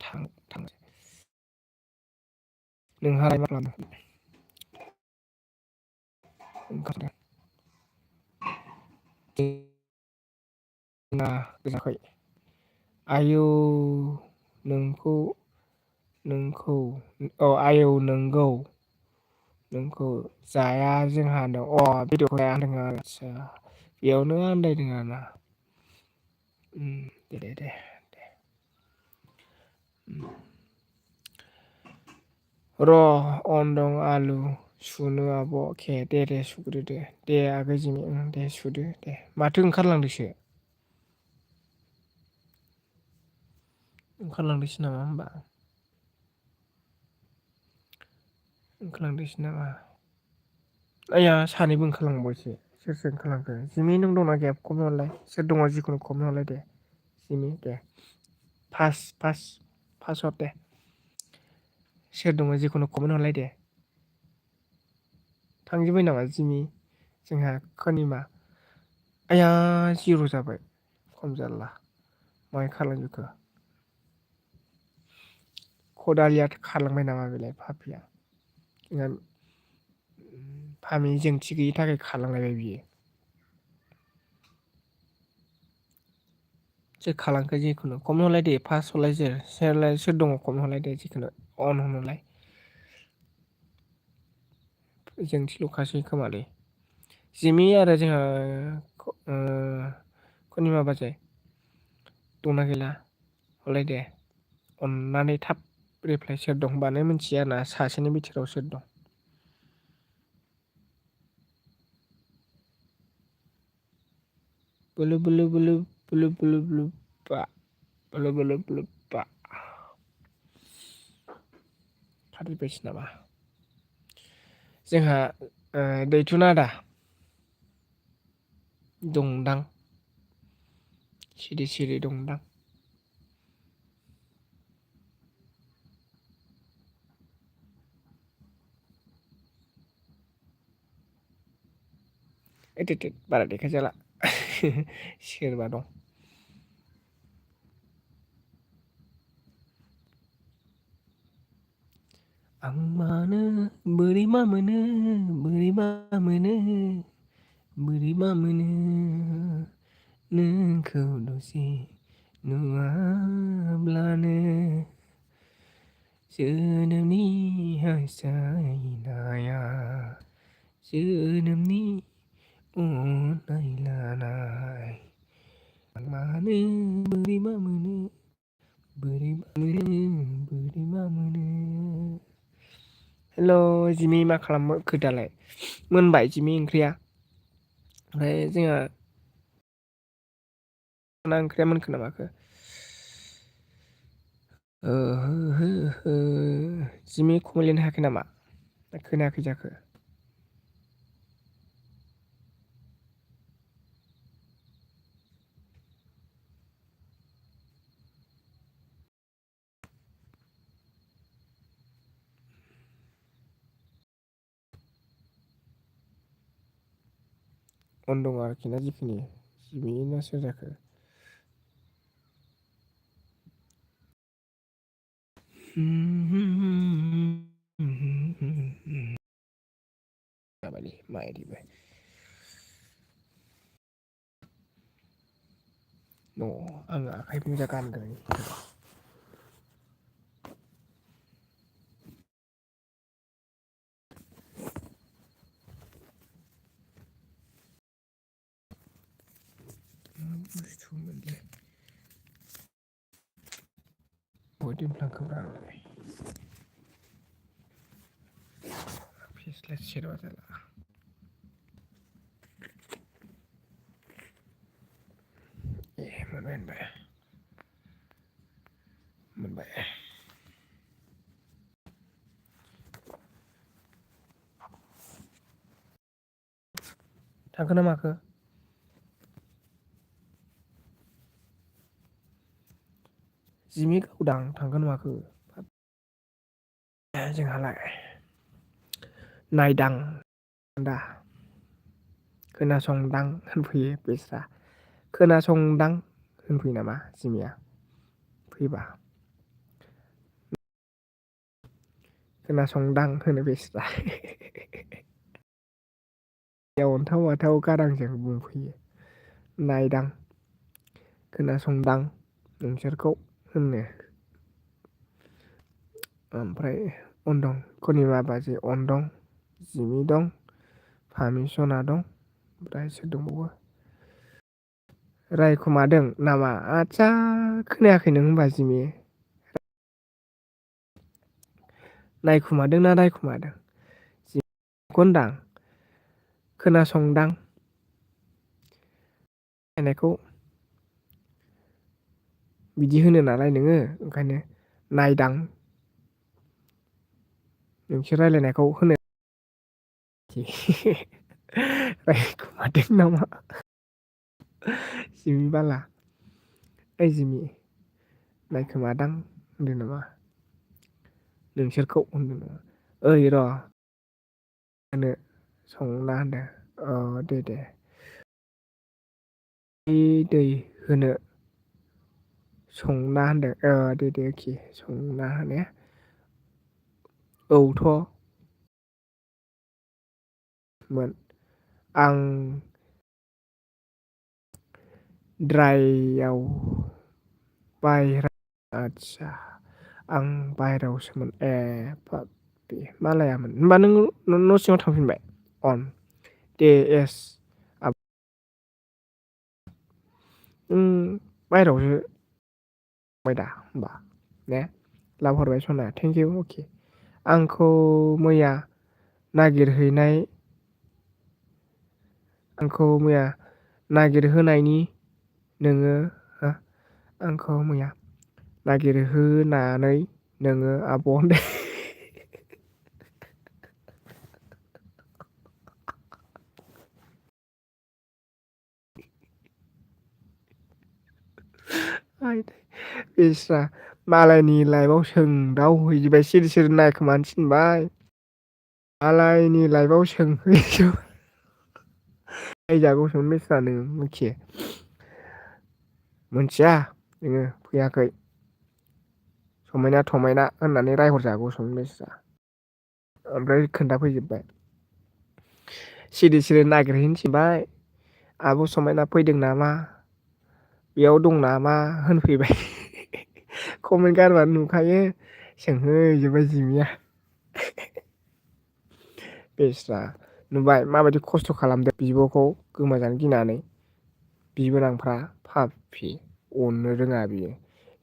थांसै नोंहालाय मा खालामदों ओंखारदों गोजाखै आयौ आयौ नोंखौ जाया जोंहा बेदरखौ जाया होनदों आदसा बेयावनो आन्दायदों आरोना दे र' अन दं आलु सुनो आब' दे सुग्रोदो दे आगै जिमि दे सुदो दे माथो ओंखारलांदोंसो नामा होमबा ओंखारलांदोंसो नामा आइया सानैबो ओंखारलांबायसो सोर ओंखारलांखो जिमि नों दंना गैया खबर हरलाय सोर दङ जिखुनु खबर हरलाय दे जिमि दे फार्स्ट हर दे सोर दङ जिखुनु कमेन्ट हरलाय दे थांजोब्बाय नामा जिमि जोंहा खनिमा आइया जिर' जाबाय खम जारला माहाय खारलांजोबखो खदालिया खारलांबाय नामा बेलाय फाफिया जोंहा फामि जोंथि गैयिनि थाखाय खारलांलायबाय बियो सोर खारलांखो जिखुनु कमेन्ट हरलाय दे फार्स्ट हरलाय सोर दङ कमेन्ट हरलाय दे जिखुनु अन होनहरलाय जोंथिल'खासै खोमालै जिमि आरो जोंहा खनिमा बाजै दंना गैला हरलाय दे अननानै थाब रिप्लाय सोर दं होनबानो मिथिया आरोना सासेनि बिथोराव सोर दं बोलो बा खारजोब्बायसो नामा जोंहा दैथुना आदा दंदां सिरि दंदां बारा देखायजाला सोरबा दं आं मानो बोरैबा मोनो नोंखौ दसे नुवाब्लानो जोनोमनि हास्थायनाया जोनोमनि अननाय लानाय आं मानो बोरैबा मोनो बोरैबा मोनो बोरैबा मोनो। हेल' जिमि मा खालामखो दालाय? मोनबाय जिमि ओंख्रिया? ओमफ्राय जोंहा ना ओंख्रिया मोनखो ना माखो? हो हो जिमि खबर लिरनो हायाखै नामा? ना खोनायाखै जाखो? अन दङ आरोखि ना जिखुनु जिमि ना सोर जाखो? जाबायलै माइ देबाय। न' आङो आखाइ मुजा गानगोन। मा बुस्थु मोनलाय? बहाय दोनफ्लांखोब्रा आंलाय? फेस्ला सेरबा जाला। ए मोनबाय मोनबाय। मोनबाय। थांखो ना माखो? जिमि गावदां थांखोना माखो? जोंहालाय नायदां दा खोनासंदां होनफैयो बेस्रा खोनासंदां होनफैयो नामा जिमिया फैबा खोनासंदां होनो बेस्रा अन्थाव बाथाव गारांजों बुंफैयो नायदां खोनासंदां नोंसोरखौ होनो ओमफ्राय अनदं खनिमा बाजै अनदं जिमि दं फामि-सना दं ओमफ्राय सोर दंबावो रायखुमादों नामा आदसा खोनायाखै नों होनबा जिमि नायखुमादों ना रायखुमादों जिमिखौ होनदां खोनासंदां रायनायखौ बिदि होनो नालाय नोङो ओंखायनो नायदां नोंसोर रायलायनायखौ होनो रायखुमादों नामा जिमि बाला ओइ जिमि नायखोमादां होनदों नामा नोंसोरखौ होनदों नामा ओइ र' होनो संना होनदों अ दे दै होनो संना होनदों दे एखे संना ने औथ' मोन आं द्राइयाव बायह्रा आदसा आं बाहेरायावसोमोन ए बे मा लायामोन होनबा नों न' सिङाव थांफिनबाय अन दे एस बाहेरायावसो बाय दा होमबा ने लाब हरबाय सना थेंक इउ अके आंखौ मैया नागिरहैनाय आंखौ मैया नागिरहोनायनि नोङो आंखौ मैया नागिरहोनानै नोङो आब' होनदों बेस्रा मालायनि लाइफआव सोंदाव हैजोबबाय सिरि सिरि नायखोमानो थिनबाय मालायनि लाइफआव सोंहैजागौसोमोन बेस्रा नों मिथियो मोनथिया नोङो फैयाखै समायना थमायना होननानै रायहरजागौसोमोन बेस्रा ओमफ्राय खोन्थाफैजोबबाय सिरि सिरि नागिरहैनो थिनबाय आब' समायना फैदों नामा बेयाव दं नामा होनफैबाय कमेन्ट गारबानो नुखायो सोंहैजोबबाय जिमिया बेस्रा नुबाय माबायदि खस्थ' खालामदों बिब'खौ गोमाजानो गिनानै बिबोनांफ्रा फाफि अननो रोङा बियो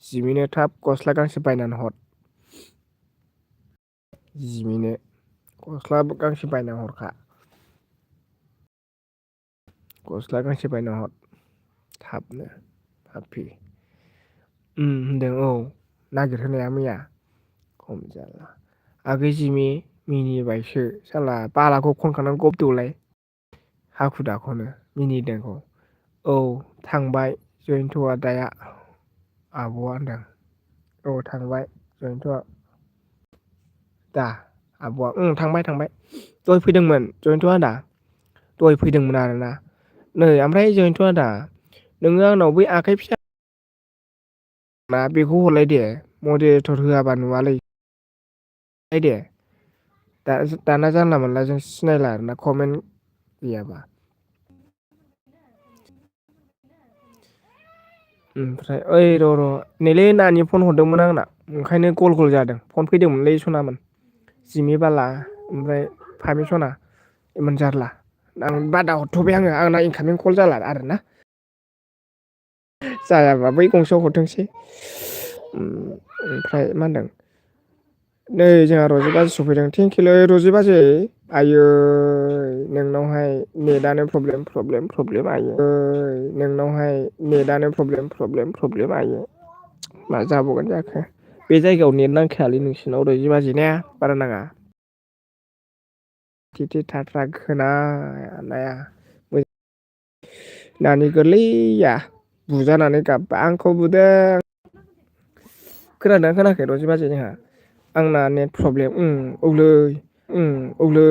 जिमिनो थाब गस्ला गांसे बायनानै हर। जिमिनो गस्ला गांसे बायना हरखा। गस्ला गांसे बायना हर थाबनो हाफि। होनदों औ नागिरहोनाया मैया खम जाला। आगै जिमि मिनिबायसो साला बालाखौ खनखांनानै गबदोलाय। हाखु दाखुनो मिनिदों औ थांबाय जयन्त आदाया आब'आ होनदों औ थांबाय जयन्त दा आब'आ थांबाय दहाय फैदोंमोन जयन्त आदा दहाय फैदोंमोन आरोना नै ओमफ्राय जयन्त आदा नोङो आंनाव बै आखाइ फिसा मा बेखौ हरलाय दे मडिरेटर होआबा नुवालै दे दाना जानला मोनला जों सिनायला आरोना कमेन्ट गैयाबा ओमफ्राय ओइ र' नैलै नानि फन हरदोंमोन आंना ओंखायनो गल गल जादों फन फैदोंमोनलै सनामोन जिमि बाला ओमफ्राय फामि सना इमान जारला आं बादा हरथ'बाय आंना इनकामिं कल जाला आरोना जायाबा बै गंसेयाव हरथोंसै ओमफ्राय मा होनदों नै जोंहा रजे बाजै सफैदों थेंकिउलै रजे बाजै आयै नोंनावहाय नेटआनो प्रब्लेम आयै नोंनावहाय नेटआनो प्रब्लेम आयै मा जाबावगोन जाखो बे जायगायाव नेट नांखायालै नोंसिनाव रजे बाजै ने बारा नाङा थिथि थाथा खोनाया नानि गोरलैया बुजानानै गाबबा आंखौ बुदों खोनादोंना खोनायाखै रजे बाजै जोंहा आंना नेट प्रब्लेम औलै औलै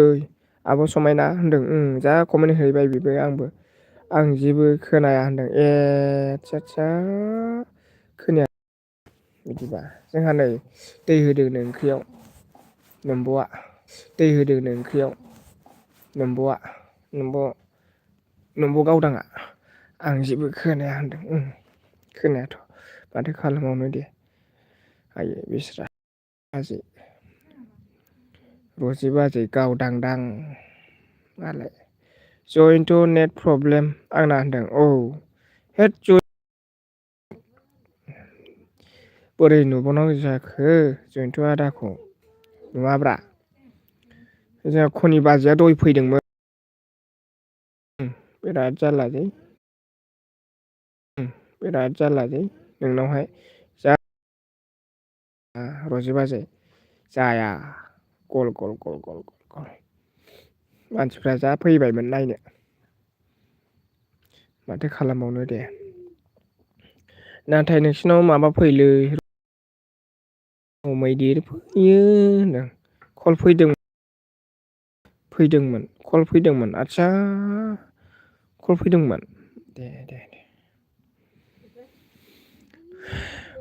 आब' समायना होनदों जा कमेन्ट हैबाय बेबो आं जेबो खोनाया होनदों आदसा खोनाया बिदिबा जोंहा नै दै होदोंनो ओंख्रियाव नोमब'आ दै होदोंनो ओंख्रियाव नोमब' गावदांआ आं जेबो खोनाया होनदों खोनायाथ' माथो खालामबावनो दे आयै बेस्रा बाजै रजे बाजै गावदांदां मालाय जयन्त नेट प्रब्लेम आंना होनदों औ होद बोरै नुबावनांगौ जाखो जयन्त आदाखौ नुवाब्रा जोंहा खनि बाजैया दहाय फैदोंमोन बिराद जारलालै बिराद जारलालै नोंनावहाय जा रजे बाजै जाया गल मानसिफ्रा जा फैबायमोन नायनो माथो खालामबावनो दे नाथाय नोंसिनाव माबा फैलै मैदेर फैयो होनदों कल फैदोंमोन आदसा कल फैदोंमोन दे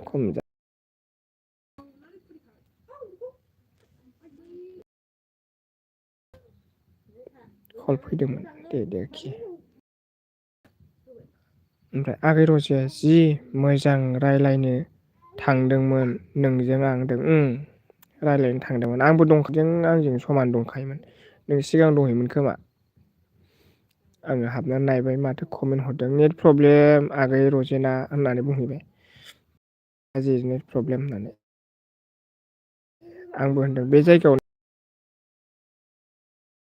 खम कल फैदोंमोन देखि ओमफ्राय आगै रजेया जि मोजां रायलायनो थांदोंमोन नोंजों आंजों रायलायनो थांदोंमोन आंबो दंखाजों आंजों समान दंखायोमोन नों सिगां दंहैयोमोन खोमा आङो हाबनानै नायबाय माथो कमेन्ट हरदों नेट प्रब्लेम आगै रजेना होननानै बुंहैबाय जि नेट प्रब्लेम होननानै आंबो होनदों बे जायगायाव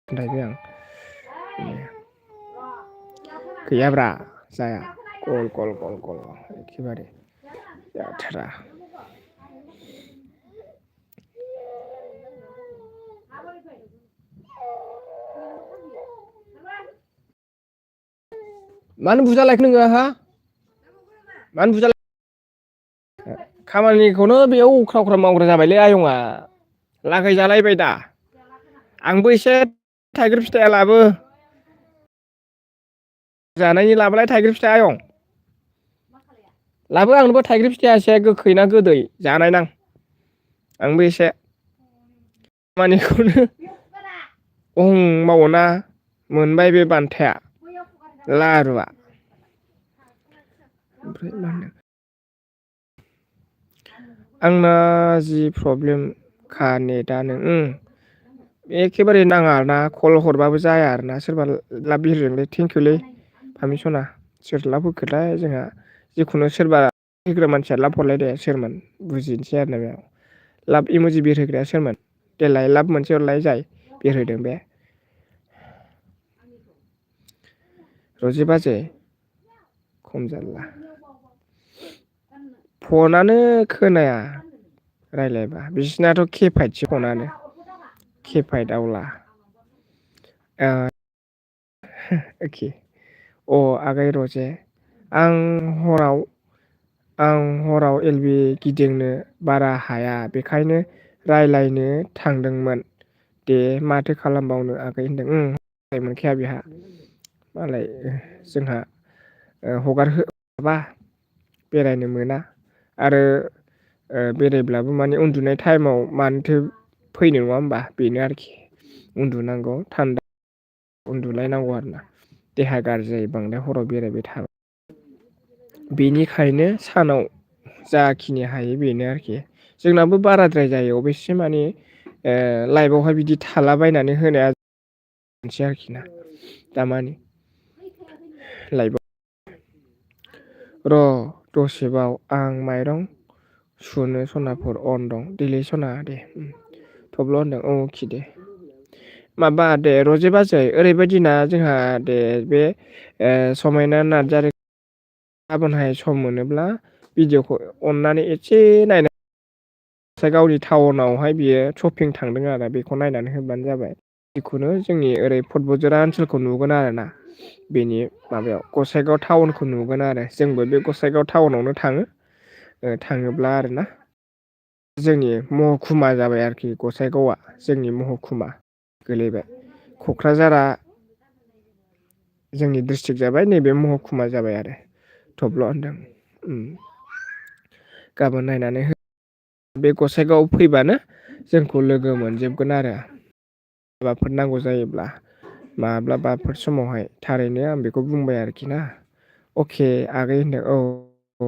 खोन्थाबाय आं गैयाब्रा जाया गल एखेबारे जाथारा मानो बुजालायखो नोङो हा मानो बुजाला खामानिखौनो बेयाव अख्रा मावग्रा जाबायलै आयंआ लागाय जालायबाय दा आंबो एसे थाइगिर फिथाइया लाबो जानायनि लाबोलाय थाइगिर फिथाइ आयं लाबो आंनोबो थाइगिर फिथाइया एसे गोखै ना गोदै जानाय नां आंबो एसे खामानिखौनो मावोना मोनबाय बे बान्थाया लारुआ ओमफ्राय मा होनदों आंना जि प्रब्लेम खा नेटानो एखेबारे नाङा ना कल हरबाबो जाया आरोना सोरबा लाब बिरदोंलै थेंकिउलै फामि सना सोर लाब होखोथाय जोंहा जिखुनु सोरबा होग्रा मानसिया लाब हरलाय दे सोरमोन बुजिनोसै आरो ना बेयाव लाब इम'जि बिरहोग्राया सोरमोन देलाय लाब मोनसे हरलाय जाय बिरहोदों बे रजे बाजे खम जारला फनानो खोनाया रायलायबा बिसिनाथ' केपाइदसो फनानो केपाइद आवला एखे अ आगै रजे आं हराव एलबि गिदिंनो बारा हाया बेखायनो रायलायनो थांदोंमोन दे माथो खालामबावनो आगै होनदों मोनखाया बेहा मालाय जोंहा हगार माबा बेरायनो मोना आरो बेरायब्लाबो माने उन्दुनाय टाइमाव मानोथो फैनो नङा होमबा बेनो आरोखि उन्दुनांगौ थान्दा उन्दुलायनांगौ आरोना देहा गाज्रि जायो बांद्राय हराव बेरायबाय थाबा बेनिखायनो सानाव जाखिनि हायो बेनो आरोखि जोंनाबो बाराद्राय जायो अबयसे माने लाइफआवहाय बिदि थालाबायनानै होनाया मोनसे आरोखि ना दामानि लाइफआव र' दसेबाव आं माइरं सुनो सनाफोर अन दं देलै सना दे थब्ल' होनदों औखि दे माबा दे रजे बाजै ओरैबायदिना जोंहा दे बे समायना नार्जारि गाबोनहाय सम मोनोब्ला भिडिअ'खौ अननानै एसे नायनानै गावनि टाउनावहाय बियो शपिं थांदों आरो बेखौ नायनानै होबानो जाबाय जिखुनु जोंनि ओरै फुटबजरा ओनसोलखौ नुगोन आरो ना बेनि माबायाव गसाइगाव टाउनखौ नुगोन आरो जोंबो बे गसाइगाव टाउनावनो थाङो थाङोब्ला आरोना जोंनि महकुमा जाबाय आरोखि गसाइगावआ जोंनि महकुमा गोलैबाय क'क्राझारा जोंनि डिस्ट्रिक्ट जाबाय नैबे महकुमा जाबाय आरो थब्ल' होनदों गाबोन नायनानै हो बे गसाइगावआव फैबानो जोंखौ लोगो मोनजोबगोन आरो माबाफोर नांगौ जायोब्ला माब्लाबाफोर समावहाय थारैनो आं बेखौ बुंबाय आरोखि ना अके आगै होनदों औ औ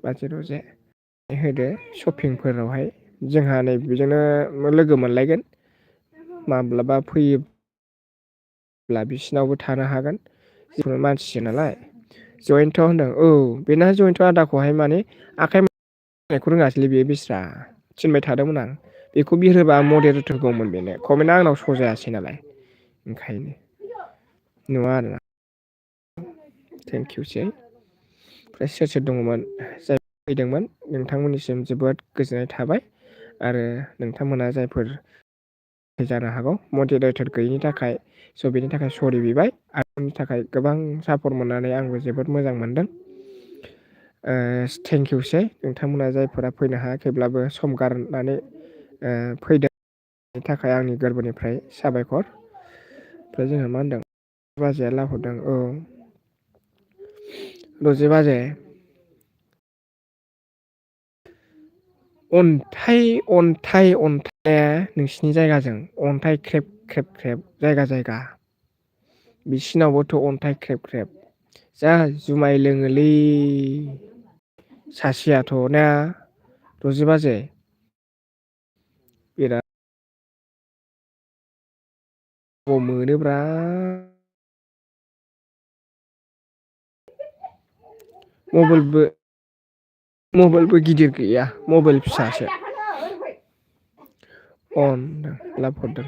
बाजै रजे होदो शपिंफोरावहाय जोंहा नै बेजोंनो लोगो मोनलायगोन माब्लाबा फैयोब्ला बिसिनावबो थानो हागोन जिखुनु मानसिसो नालाय जयन्त होनदों औ बेना जयन्त आदाखौहाय माने आखाइ नायखौ रोङासैलै बेयो बेस्रा थिनबाय थादोंमोन आं बेखौ बिरहोबा मडेरेटरगौमोन बेनो कमेन्टआ आंनाव स' जायासै नालाय ओंखायनो नुवा आरोना थेंकिउसै ओमफ्राय सोर सोर दङमोन जाय फैदोंमोन नोंथांमोननिसिम जोबोद गोजोननाय थाबाय आरो नोंथांमोना जायफोर जानो हागौ मडिरेटर गैयिनि थाखाय स' बेनि थाखाय सरि बिबाय आंनि थाखाय गोबां सापर्ट मोननानै आंबो जोबोद मोजां मोनदों थेंकिउसै नोंथांमोना जायफोरा फैनो हायाखैब्लाबो सम गारनानै फैदों बेनि थाखाय आंनि गोरबोनिफ्राय साबायखर ओमफ्राय जोंहा मा होनदों बाजैया लाहरदों औ रजे बाजे अन्थाइया नोंसिनि जायगाजों अन्थाइ ख्रेब ख्रेब ख्रेब जायगा जायगा बिसिनावबोथ' अन्थाइ ख्रेब ख्रेब जा जुमाय लोङोलै सासेयाथ' ना रजे बाजे बिराद मोनोब्रा मबाइलबो गिदिर गैया मबाइल फिसासो लाब हरदों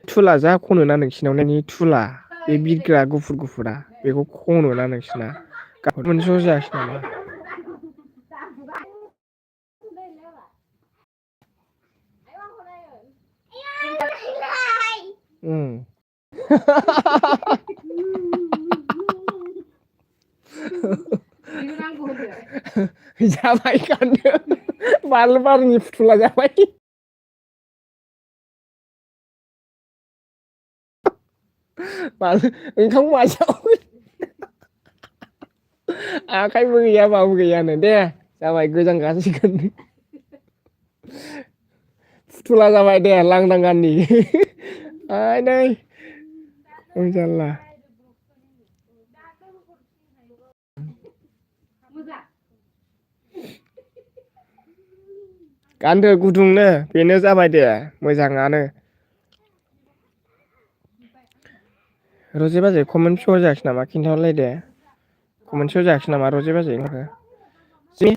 थुला जा खनोना नोंसिनाव नोंनि थुला बे बिरग्रा गुफुर गुफुरा बेखौ खनोना नोंसिना मोनसेल' जायासै नामा जाबाय गानदो बारल' बारनि फुथुला जाबाय ओंखाम मासेयाव आखाइबो गैया माबो गैयानो दे जाबाय गोजां गासिगोन फुथुला जाबाय दे लांदां गाननि आइ नै जारला गानदो गुदुंनो बेनो जाबाय दे मोजाङानो रजे बाजै कमेन्ट पियर जायाखै नामा खिन्थाहरलाय दे मोनसेयाव जायाखिसै नामा रजे बाजै ओंखारखो जि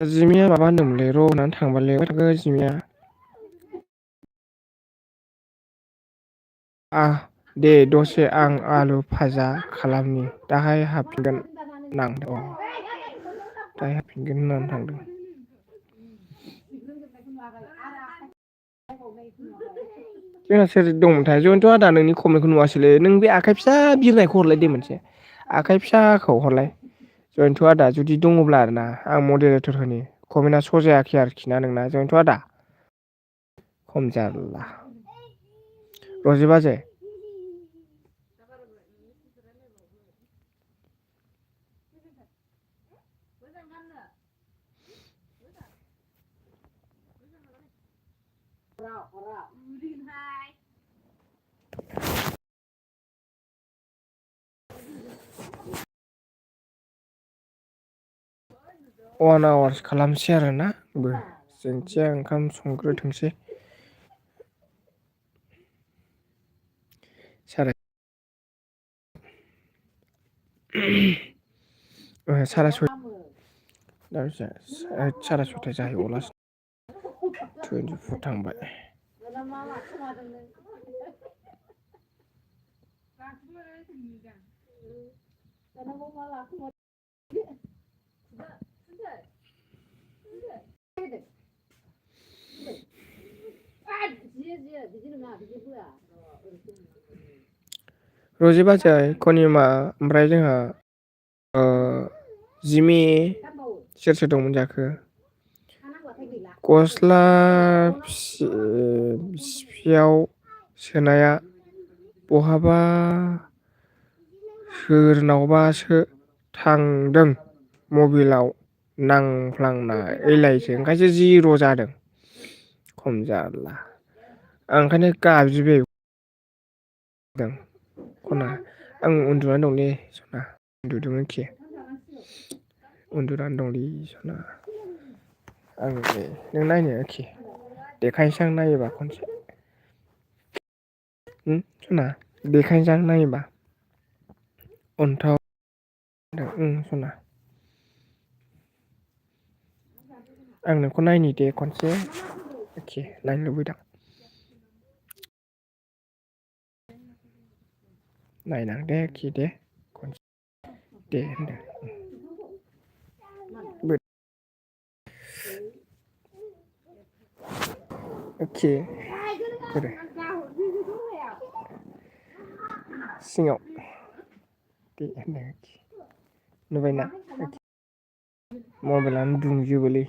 जिमिया माबा होनदोंमोनलै र' होननानै थांबालै अबाय थांखो जिमिया दे दसे आं आलु फाजा खालामनि दाहाय हाबफिनगोन दाहाय हाबफिनगोन होननानै थांदों। जोंना सोर दंमोनथाय जयन्त आदा नोंनि कमेन्टखौ नुवासैलै नों बे आखाइ फिसा बिरनायखौ हरलाय दे मोनसे आखाइ फिसाखौ हरलाय जयन्त आदा जुदि दङब्ला आरोना आं मडेरेटर होनि कमेन्टआ स' जायाखै आरोखि ना नोंना जयन्त आदा खम जारला रजे बाजै अवान आवार्स खालामसै आरोना जोंथिया ओंखाम संग्रोथोंसै साराय साराय सय साराय सयथा जाहैबावलासो 24 थांबाय रजे बाजै कनिमा ओमफ्राय जोंहा जिमि सोर सोर दंमोन जाखो गस्ला फियाव सोनाया बहाबा सोरनावबासो थांदों मबिलाव नांफ्लांनायलायसो ओंखायसो जिर' जादों खम जारला आं ओंखायनो गाबज्रिबाय खना आं उन्दुनानै दंलै सना उन्दुदोंमोनखि उन्दुनानै दंलै सना आं नों नायनो आरोखि देखायनोसै आं नायोबा खनसे सना देखायनोसै आं नायोबा अन्थाव सना आं नोंखौ नायनि दे खनसे एखे नायनो लुबैदों नायनां दे एखि दे दे होनदो अके सिङाव दे नुबायना मबाइलानो दुंजोबोलै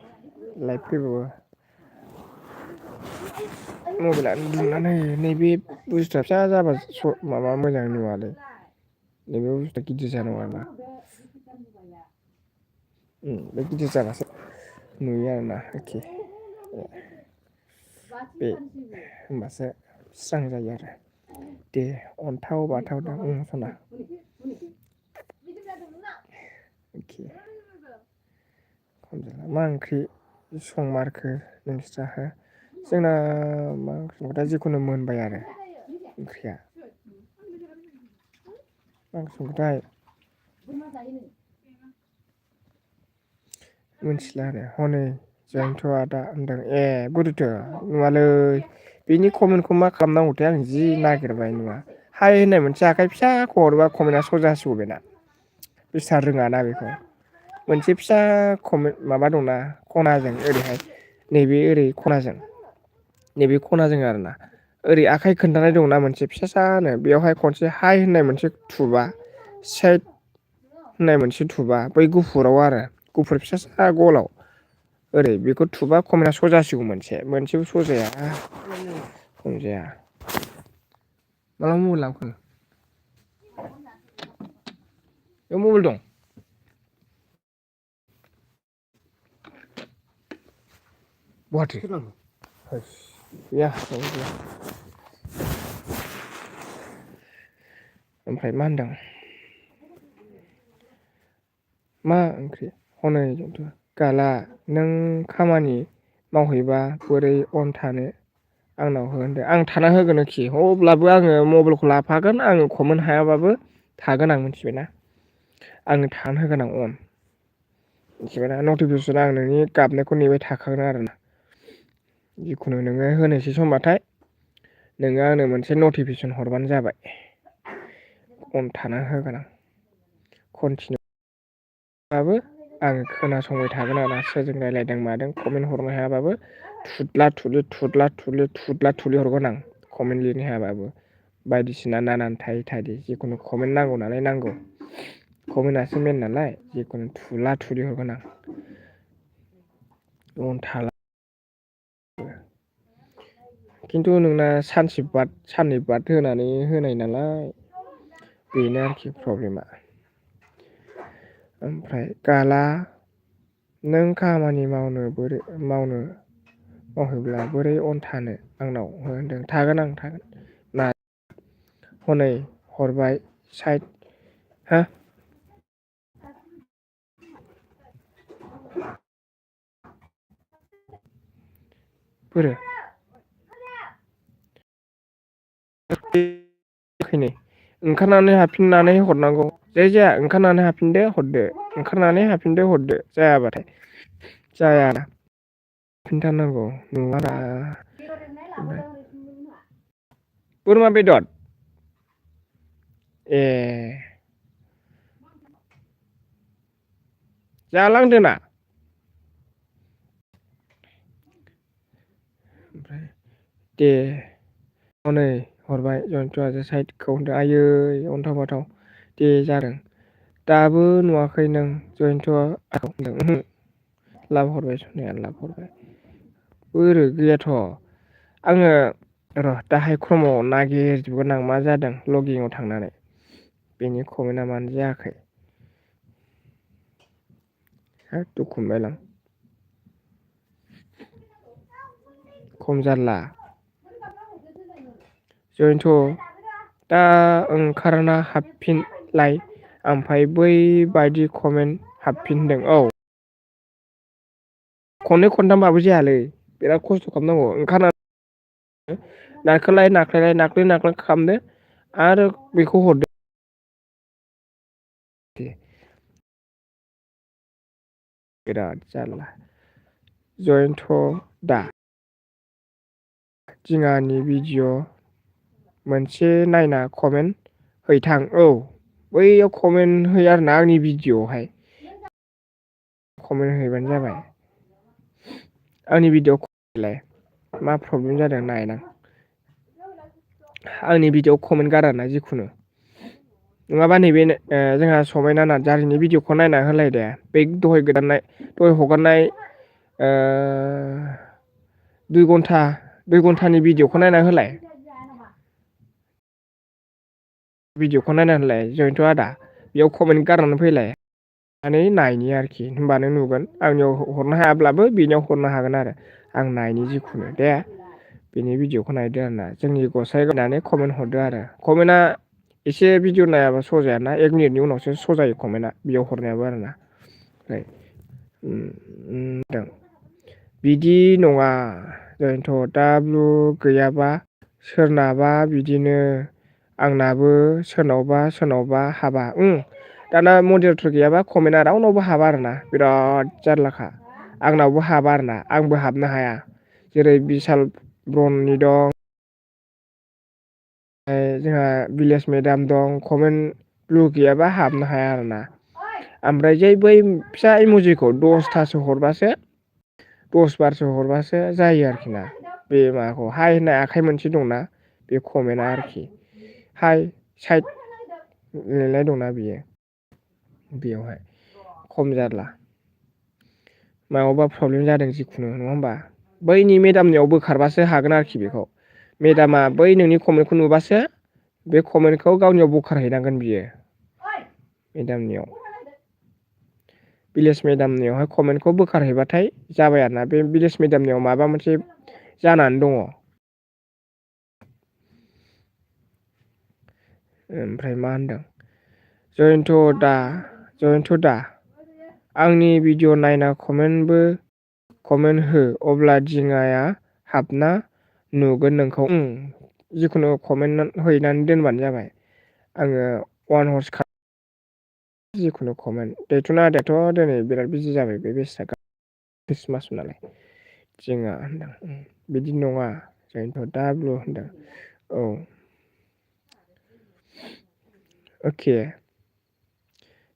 लाइट फैबावो मबाइलानो दुंनानै होयो नैबे बुस्थुआ फिसा जाबा माबा मोजां नुवालै नैबे बुस्थुआ गिदिर जानांगौ आरोना बे गिदिर जाबासो नुयो आरोना एखे बे होनबासो स्रां जायो आरो दे अन्थाव बाथाव दा सना मा ओंख्रि संमारखो नोंस्रा हो जोंना मा ओंख्रि संखोथाय जिखुनु मोनबाय आरो ओंख्रिया मा ओंख्रि संखोथाय मिथिला आरो हनै जयन्त आदा होनदों ए बोरैथो नुवालै बिनि कमेन्टखौ मा खालामनांगौथाय आं जि नागिरबाय नुवा हाय होननाय मोनसे आखाइ फिसाखौ हरोबा कमेन्टआ स' जासिगौ बेना बिस्रा रोङाना बेखौ मोनसे फिसा कमेन्ट माबा दंना खनाजों ओरैहाय नैबे ओरै खनाजों नैबे खनाजों आरोना ओरै आखाइ खोन्थानाय दंना मोनसे फिसा सानो बेयावहाय खनसे हाइ होननाय मोनसे थुबा सेट होननाय मोनसे थुबा बै गुफुराव आरो गुफुर फिसा सा गलाव ओरै बेखौ थुबा कमेन्टआ स' जासिगौ मोनसेबो स' जाया जाया माला मबाइल लाबोखो बेयाव मबाइल दं बहाथो गैया गैया ओमफ्राय मा होनदों मा ओंख्रि हनै गाला नों खामानि मावहैबा बोरै अन थानो आंनाव हो होनदो आं थाना होगोन आरोखि अब्लाबो आङो मबाइलखौ लाफागोन आङो कमेन्ट हायाबाबो थागोन आं मिथिबायना आङो थानो होगोन आं अन मिथिबायना नटिफिकेसन आं नोंनि गाबनायखौ नेबाय थाखागोन आरोना जिखुनु नोङो होनोसै समबाथाय नोङो आंनो मोनसे नटिफिकेसन हरबानो जाबाय अन थाना होगोन आं कन्टिनिउ बाबो आङो खोनासंबाय थागोन आरोना सोरजों रायज्लायदों मादों कमेन्ट हरनो हायाबाबो थुदला थुदलि हरगोन आं कमेन्ट लिरनो हायाबाबो बायदिसिना नानान थायो जिखुनु कमेन्ट नांगौ नालाय नांगौ कमेन्टआसो मेन नालाय जिखुनु थुला थुलि हरगोन आं अन थाला खिन्थु नोंना साननै बाद होनानै होनाय नालाय बेनो आरोखि प्रब्लेमा ओमफ्राय गाला नों खामानि मावोब्ला बोरै अन थानो आंनाव होनदों थागोन आं थागोन ना हनै हरबाय साइद हा बोरो ओंखारनानै हाबफिननानै हरनांगौ जाया ओंखारनानै हाबफिनदो हरदो ओंखारनानै हाबफिनदो हरदो जायाबाथाय जाया खिन्थानांगौ नङारा बोरमा बेदर ए जालांदोना ओमफ्राय दे हनै हरबाय जयन्त साइदखौ होनदों आयै अन्थाव बाथाव दे जादों दाबो नुवाखै नों जयन्त होनदों लाभ हरबाय सनाया लाभ हरबाय बोरो गैयाथ' आङो र' दाहाय क्रमाव नागिरजोबगोन आं मा जादों लगिंआव थांनानै बेनि कमेन्टआ मानो जायाखै हा दुखु मोनबायलां खम जारला जयन्त दा ओंखारना हाबफिनलाय ओमफ्राय बै बायदि कमेन्ट हाबफिनदों औ खननै खनथामबाबो जायालै बिराद खस्थ' खालामनांगौ ओंखारनानै नाख्लाय खालामदो आरो बेखौ हरदो दे बिराद जारला जयन्त दा दिङानि भिडिअ मोनसे नायना कमेन्ट हैथां औ बैयाव कमेन्ट है आरोना आंनि भिडिअ'आवहाय कमेन्ट हैबानो जाबाय आंनि भिडिअलाय मा प्रब्लेम जादों नायनां आंनि भिडिअआव कमेन्ट गारा ना जिखुनु नङाबा नैबे जोंहा समायना नार्जारिनि भिडिअखौ नायना होलाय दे बे दहाय हगारनाय 2 घन्टानि भिडिअखौ नायना होलाय भिडिअखौ नायना होलाय जयन्त आदा बेयाव कमेन्ट गारनानै फैलाय नायनि आरोखि होनबानो नुगोन आंनियाव हरनो हायाब्लाबो बेनियाव हरनो हागोन आरो आं नायनि जिखुनु दे बेनि भिडिअखौ नायदो आरोना जोंनि गसाइ गायनानै कमेन्ट हरदो आरो कमेन्टआ एसे भिडिअ नायाबा श' जायाना 1 मिनिटनि उनावसो श' जायो कमेन्टआ बेयाव हरनायाबो आरोना ओमफ्राय बिदि नङा जयन्त दा ब्लु गैयाबा सोरनाबा बिदिनो आंनाबो सोरनावबा हाबा दाना मडिरेटर गैयाबा कमेन्टआ रावनावबो हाबा आरोना बिराद जारलाखा आंनावबो हाबा आरोना आंबो हाबनो हाया जेरै बिशाल ब्रननि दं जोंहा भिलेज मेदाम दं कमेन्ट ब्लु गैयाबा हाबनो हाया आरोना ओमफ्राय जै बै फिसा इमजिखौ 10थासो हरबासो 10 बारसो हरबासो जायो आरोखि ना बे माबाखौ हाय होननाय आखाइ मोनसे दंना बे कमेन्टआ आरोखि हाय साइद लिरनाय दंना बियो बेयावहाय खम जारला मायावबा प्रब्लेम जादों जिखुनु नङा होमबा बैनि मेदामनियाव बोखारबासो हागोन आरोखि बेखौ मेदामा बै नोंनि कमेन्टखौ नुबासो बे कमेन्टखौ गावनियाव बोखारहैनांगोन बियो मेदामनियाव भिलेज मेदामनियावहाय कमेन्टखौ बोखारहैबाथाय जाबाय आरोना बे भिलेज मेदामनियाव माबा मोनसे जानानै दङ ओमफ्राय मा होनदों जयन्त दा आंनि भिडिअ नायना कमेन्ट हो अब्ला दिङाया हाबना नुगोन नोंखौ जिखुनु कमेन्ट हैनानै दोनबानो जाबाय आङो वान हर्स जिखुनु कमेन्ट दैथुन आदायाथ' दिनै बिराद बिजि जाबाय बे बेस्रा ख्रिस्टमास नालाय जोंहा होनदों बिदि नङा जोंथ' दाब्लु होनदों औ अके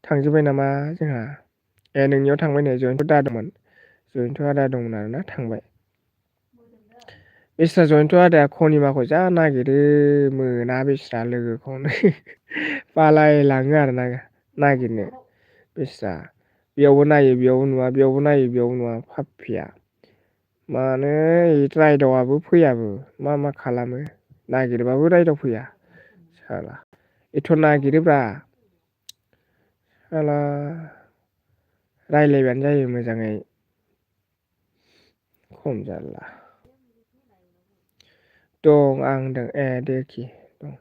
थांजोब्बाय नामा जोंहा ए नोंनियाव थांबाय नै जयन्त दादोंमोन जयन्त आदा दंमोन आरोना थांबाय बेस्रा जयन्त आदाया खनिमाखौ जा नागिरो मोना बेस्रा लोगोखौनो बालायलाङो आरोना नागिरनो बेस्रा बेयावबो नायो बेयावबो नुवा बेयावबो नायो बेयावबो नुवा फाफिया मानो रायदावआबो फैयाबो मा खालामो नागिरबाबो रायदाव फैया साला एथ' नागिरोब्रा साला रायलायबानो जायो मोजाङै खम जारला दं आं होनदों ए देखि दं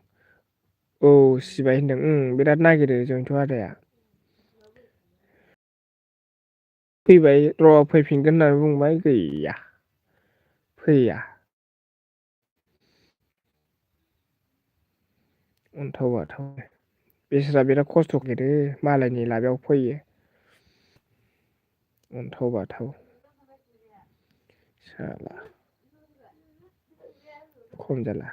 औ सिबाय होनदों बिराद नागिरो जयन्त आदाया फैबाय र' फैफिनगोन होननानै बुंबाय गैया फैया अन्थाव बाथाव बेस्रा बिराद खस्थ' गेरो मालायनि लामायाव फैयो अन्थाव बाथाव साला खम जाला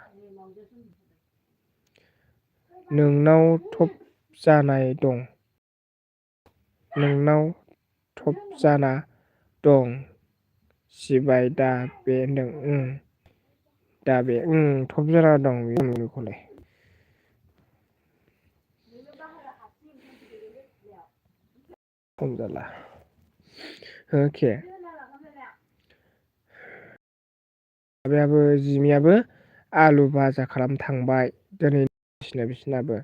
नोंनाव थप जानाय दं नोंनाव थप जाना दं सिबाय दा बे होनदों दा बे थब जाना दं बेखौलाय खम जाला अके माबायाबो जिमियाबो आलु भाजा खालामनो थांबाय दिनै बिसिनाबो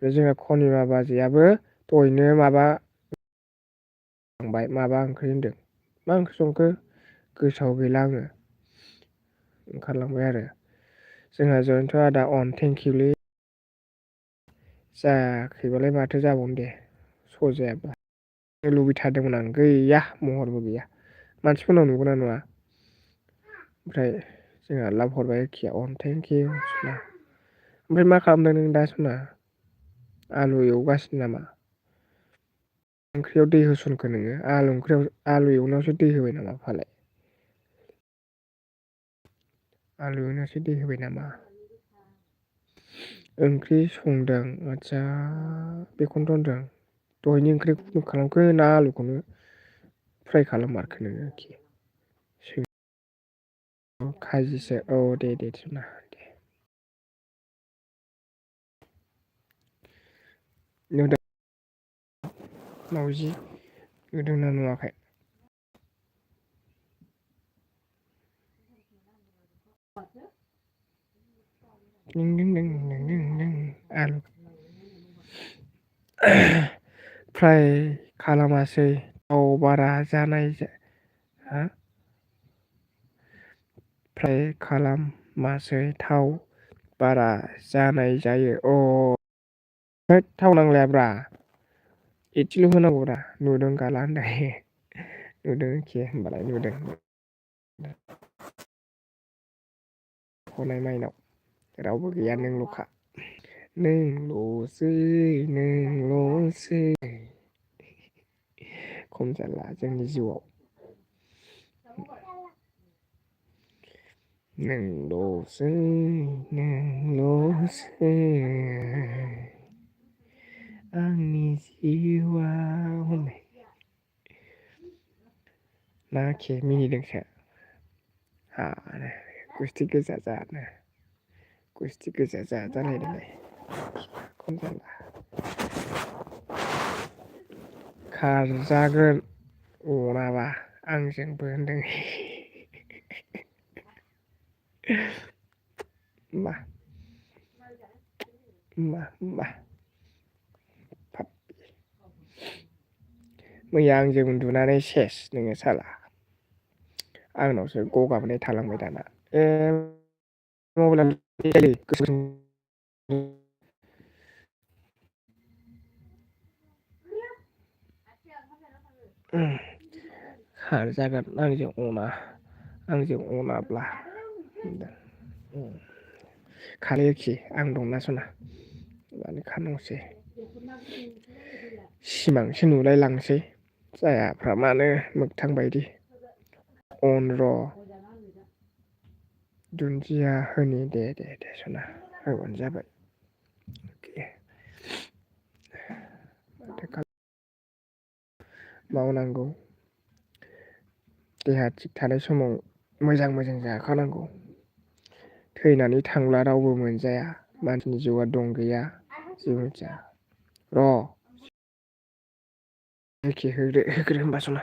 बे जोंहा खनिमा बाजैयाबो दहैनो माबा थांबाय माबा ओंख्रि होनदों मा ओंख्रि संखो गोसोआव गैला आङो ओंखारलांबाय आरो जोंहा जयन्त आदा अन थेंकिउलै जायाखैबालाय माथो जाबावनो दे सजायाबा लुबैथारदोंमोन आं गैया महरबो गैया मानसिफोरनाव नुगोना नुवा ओमफ्राय जोंहा लाब हरबाय एखेया अन थेंकिउ सना ओमफ्राय मा खालामदों नों दा सना आलु एवगासिनो नामा ओंख्रियाव दै होसनखो नोङो आलु एवनायावसो दै होबाय नामा फालाय आलु एवनायावसो दै होबाय नामा ओंख्रि संदों आदसा बेखौनोथ' होनदों दहायनि ओंख्रिखौ खालामखो ना आलुखौनो फ्राय खालाममारखो नोङो आरोखि खाजिसो औ दे सना दे नुदों मावजि नुदोंना नुवाखै आलु फ्राय खालामासै थाव बारा जानाय हा फ्राय खालामासै थाव बारा जानाय जायो होद थाव नांलायाब्रा एसेल' होनांगौब्रा नुदों गाला होनदाय नुदों एखे होनबालाय नुदों हनाय माइनाव रावबो गैया नोंल'खा नोंल'सै खम जाला जोंनि जिउआव नोंल'सै आंनि जिउआव ना के मिनिदोंसो गुस्थि गोजा जालायदोंलाय खम जाला खारजागोन अनाबा आंजोंबो होनदों मा मैया आंजों उन्दुनानै सेस नोङो साला आंनावसो गगाबनाय थालांबाय दाना खारजागोन आंजों अनाब्ला खालाय एखे आं दंना सना मानो खानांगौसै सिमांसो नुलाय लांसै जायाफ्रा मानो मोगथां बायदि अन र' दुन्दिया होनि दे सना होबानो जाबाय मावनांगौ देहा थिग थानाय समाव मोजां जाखानांगौ थैनानै थांब्ला रावबो मोनजाया मानसिनि जिउआ दं गैया जेबो मिथिया र' एखे होग्रो होनबा सना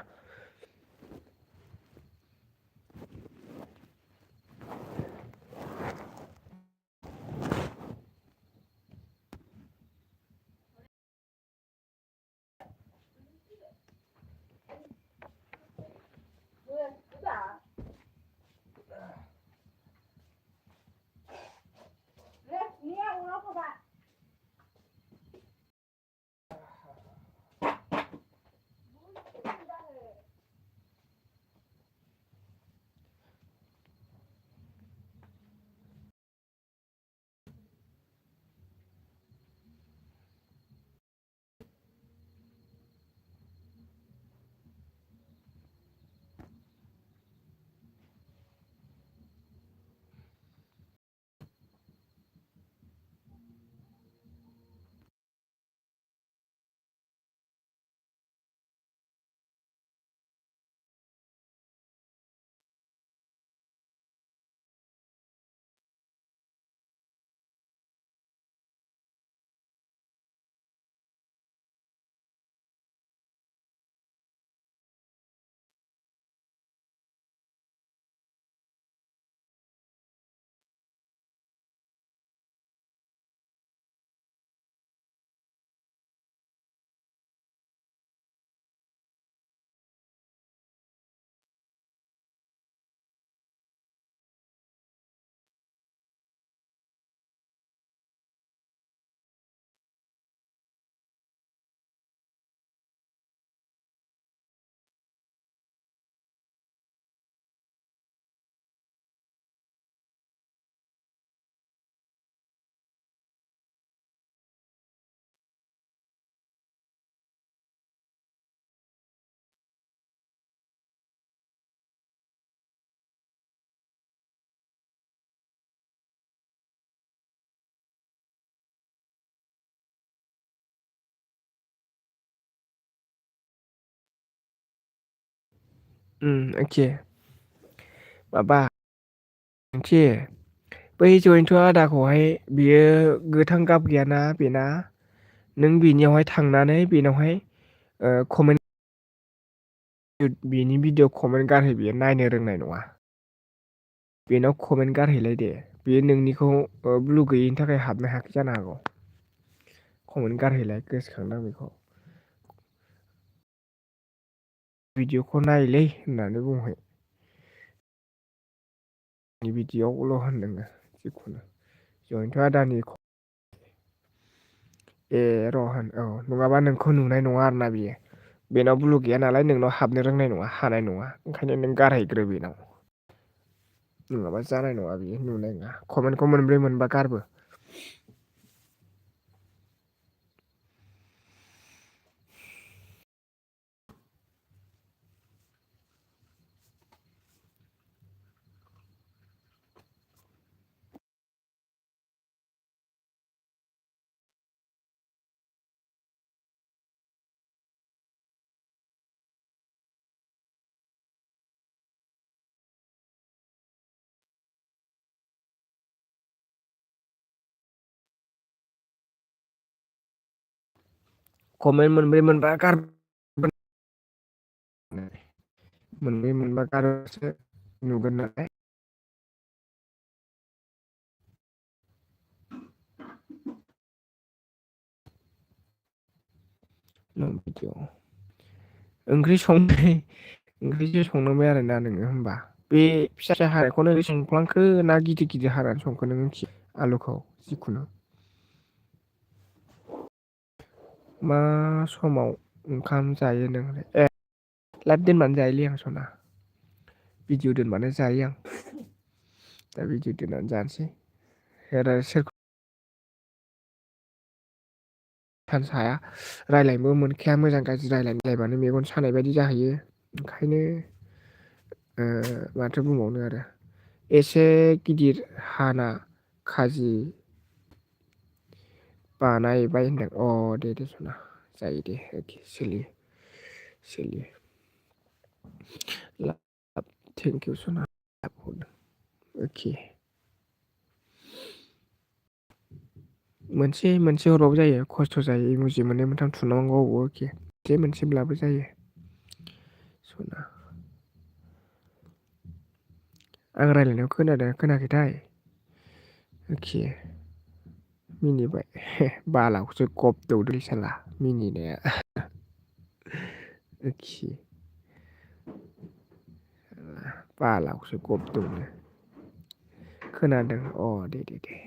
एखे माबा मोनसे बै जयन्त आदाखौहाय बियो गोथां गाब गैयाना बेना नों बेनियावहाय थांनानै बेनावहाय कमेन्ट बेनि भिडिअ कमेन्ट गारहै बियो नायनो रोंनाय नङा बेनाव कमेन्ट गारहैलाय दे बेयो नोंनिखौ ब्लु गैयिनि थाखाय हाबनो हायाखै जानो हागौ कमेन्ट गारहैलाय गोसोखांदों बेखौ भिडिअखौ नायलै होननानै बुंहै बिदियावल' होन नोङो जिखुनु जयन्त आदानि ए र' होन औ नङाबा नोंखौ नुनाय नङा आरोना बियो बेनाव ब्लु गैया नालाय नोंनाव हाबनो रोंनाय नङा हानाय नङा ओंखायनो नों गारहैग्रो बेनाव नङाबा जानाय नङा बियो नुनाय नङा कमेन्टखौ मोनब्रै मोनबा गारबो कमेन्ट मोनब्रै मोनबा गार मोनब्रै मोनबा गारबासो नुगोन नालाय ओंख्रिसो संनांबाय आरोना नोङो होमबा बे फिसा फिसा हानायखौनो संफ्लांखो ना गिदिर गिदिर हानानै संखो नों मिथि आलुखौ जिखुनु मा समाव ओंखाम जायो नोंलाय ए लाइट दोनबानो जायोलै आं सना भिडिअ दोनबानो जायो आं दा भिडिअ दोननानै जानोसै आरो सोरखौ चान्स हाया रायलायनोबो मोनखाया मोजां गाज्रि रायलायबानो मेगन सानाय बायदि जाहैयो ओंखायनो माथो बुंबावनो आरो एसे गिदिर हाना खाजि बानायबाय होनदों दे सना जायो दे एखे सोलियो थेंक इउ सना अके मोनसे हरबाबो जायो खस्थ' जायो इमजि मोननै मोनथाम थुनांगौ अके मोनसेब्लाबो जायो सना आं रायज्लायनायाव खोनादों खोनाखैथाय एखे मिनिबाय बालाखौसो गब दौदोलै साला मिनिनाया एखे बालाखौसो गब दौदो खोनादों दे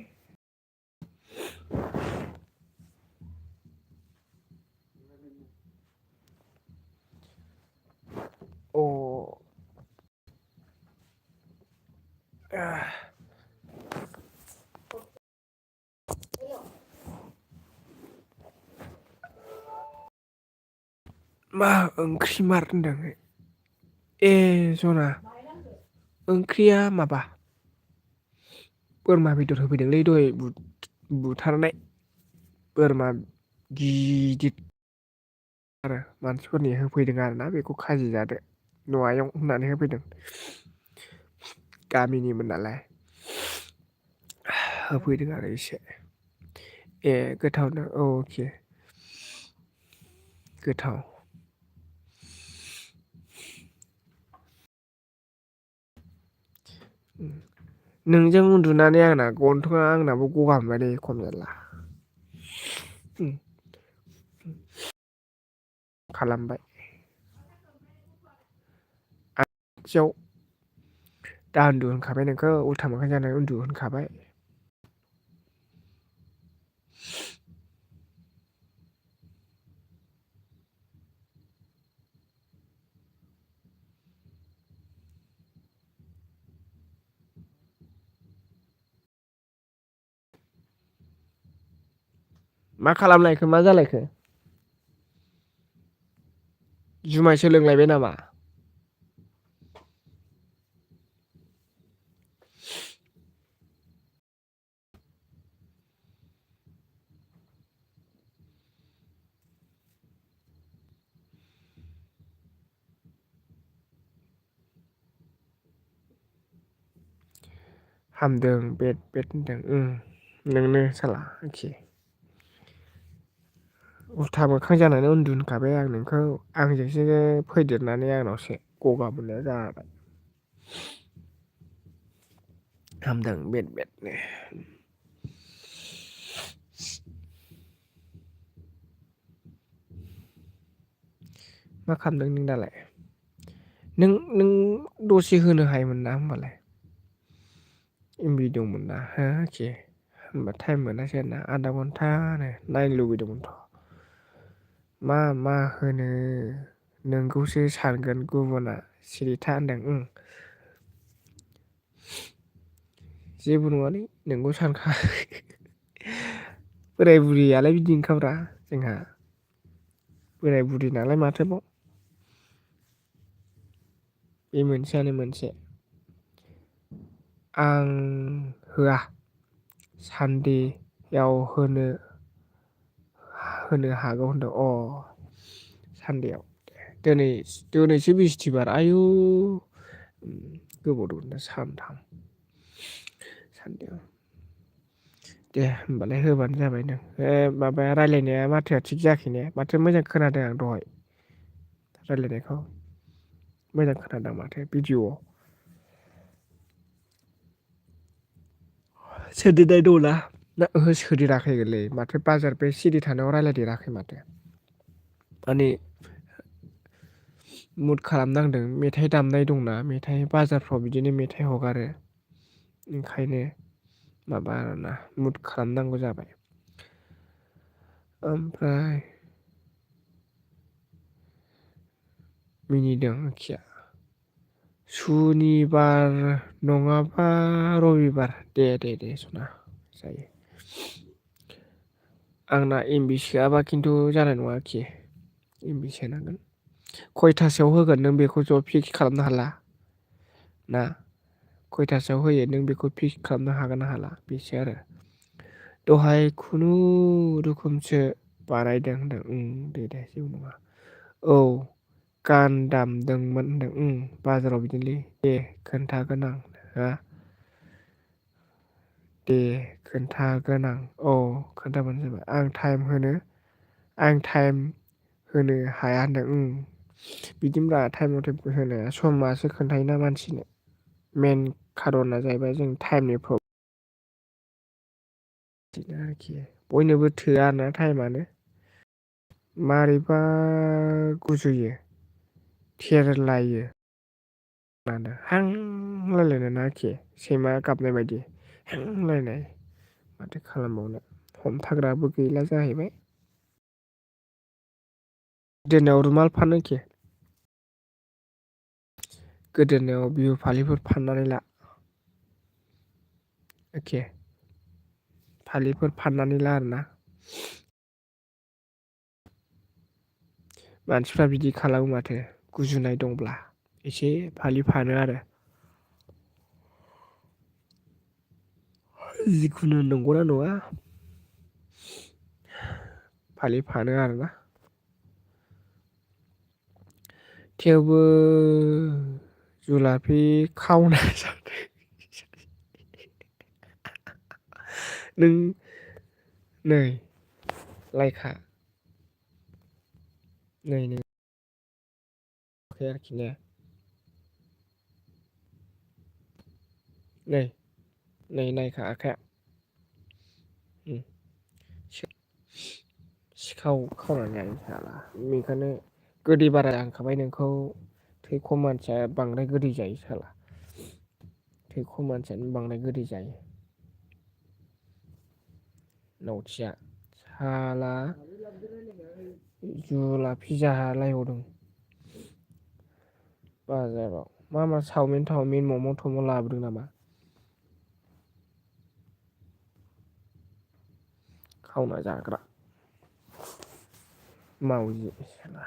मा ओंख्रि मार होनदों ए जना ओंख्रिया माबा बोरमा बेदर होफैदोंलै दहाय बुथारनाय बोरमा गिदिर आरो मानसिफोरनि होफैदों आरोना बेखौ खाजि जादो न'आयं होननानै होफैदों गामिनिमोन नालाय होफैदों आरो एसे ए गोथावनो अके गोथाव नोंजों उन्दुनानै आंना गन्थंआ आंनाबो गगा मोनबाय दे खम जाला खालामबाय खाथियाव दा उन्दु होनखाबाय नोंखौ उल्था मोखां जानानै उन्दु होनखाबाय मा खालामलायखो मा जालायखो जुमाय सोलोंलायबाय नामा हामदों बेट होनदों नोंनो साला एखे उल्था मोखां जानानै उन्दु होनखाबाय आं नोंखौ आंजोंसो फैदेरनानै आंनावसो गगा मोननाया जाबाय हामदों बेट नो मा खालामदों नों दालाय नों दसे होनो हायोमोन ना होमबालाय एमबि दंमोन ना होके होमबा टाइम मोनासै आरोना आधा घन्टानो नायनो लुबैदोंमोनथ' मा होनो नोंखौसो सानगोन गुबुना सिरिथा होनदों जेबो नङालै नोंगौ सानखा बोराय बुरियालाय बिदिनोखाब्रा जोंहा बोराय बुरि नालाय माथोबाव बे मोनसेयानो मोनसे आं होआ सानदेयाव होनो हागौ होनदों सानदेआव दिनैसो बिस्थिबार आयु गोबाव दं दा सानथाम सानदेआव दे होमबालाय होबानो जाबाय नों माबाया रायलायनाया माथोआ थिग जायाखै ने माथो मोजां खोनादों आं दहाय रायलायनायखौ मोजां खोनादों माथो भिडिअ'आव सोदेरनाय दंना ना ओहो सोदेराखै गोरलै माथो बाजार बे सिरि थानायाव रायलायदेराखै माथो माने मुद खालामनांदों मेथाइ दामनाय दंना मेथाइ बाजारफ्राव बिदिनो मेथाइ हगारो ओंखायनो माबा आरोना मुद खालामनांगौ जाबाय ओमफ्राय मिनिदों आखिया सुनिबार नङाबा रबिबार दे सना जायो। आंना एमबि सोआबा खिन्थु जानाय नङा आरोखि एमबि सोनांगोन। खयथासोआव होगोन नों बेखौ ज' फिक्स खालामनो हाला ना खयथासोआव होयो नों बेखौ फिक्स खालामनो हागोन ना हाला बेसो आरो दहाय खुनुरुखुमसो बानायदों होनदों दे जेबो नङा औ गान दामदोंमोन होनदों बाजाराव बिदिनोलै दे खोन्थागोन आं हा दे खोन्थागोन आं औ खोन्थाबानो जाबाय आं टाइम होनो हाया होनदों बिदिब्ला टाइम मथे होनो समासो खोन्थायोना मानसिनो मेन खार'ना जाहैबाय जों टाइमनि बिदिनो आरोखि बयनोबो थोआ ना टाइमानो मारैबा गुजुयो थेरलायो हां लायलायनाय आरोखि सैमा गाबनाय बायदि हां लायनाय माथो खालामबावनो हमथाग्राबो गैला जाहैबाय गोदोनायाव रुमाल फानो एखे गोदोनायाव बिहु फालिफोर फाननानै ला एखे फालिफोर फाननानै ला आरोना मानसिफ्रा बिदि खालामो माथो गुजुनाय दंब्ला एसे फालि फानो आरो जिखुनु नंगौना नङा फालि फानो आरोना थेवबो जुलाफि खावना जादों नों नै लायखा नै आरोखि ने नै नायखा आखाया सिखाव खावनानै जायो साला बेखायनो गोदै बारा जांखाबाय नोंखौ थै खम मानसिया बांद्राय गोदै जायो साला थै खम मानसियानो बांद्राय गोदै जायो लावथिया साला जुलाफि जालायबावदों बाजाराव मा चावमिन थावमिन मम' थम' लाबोदों नामा खावना जाग्रा मावजि साला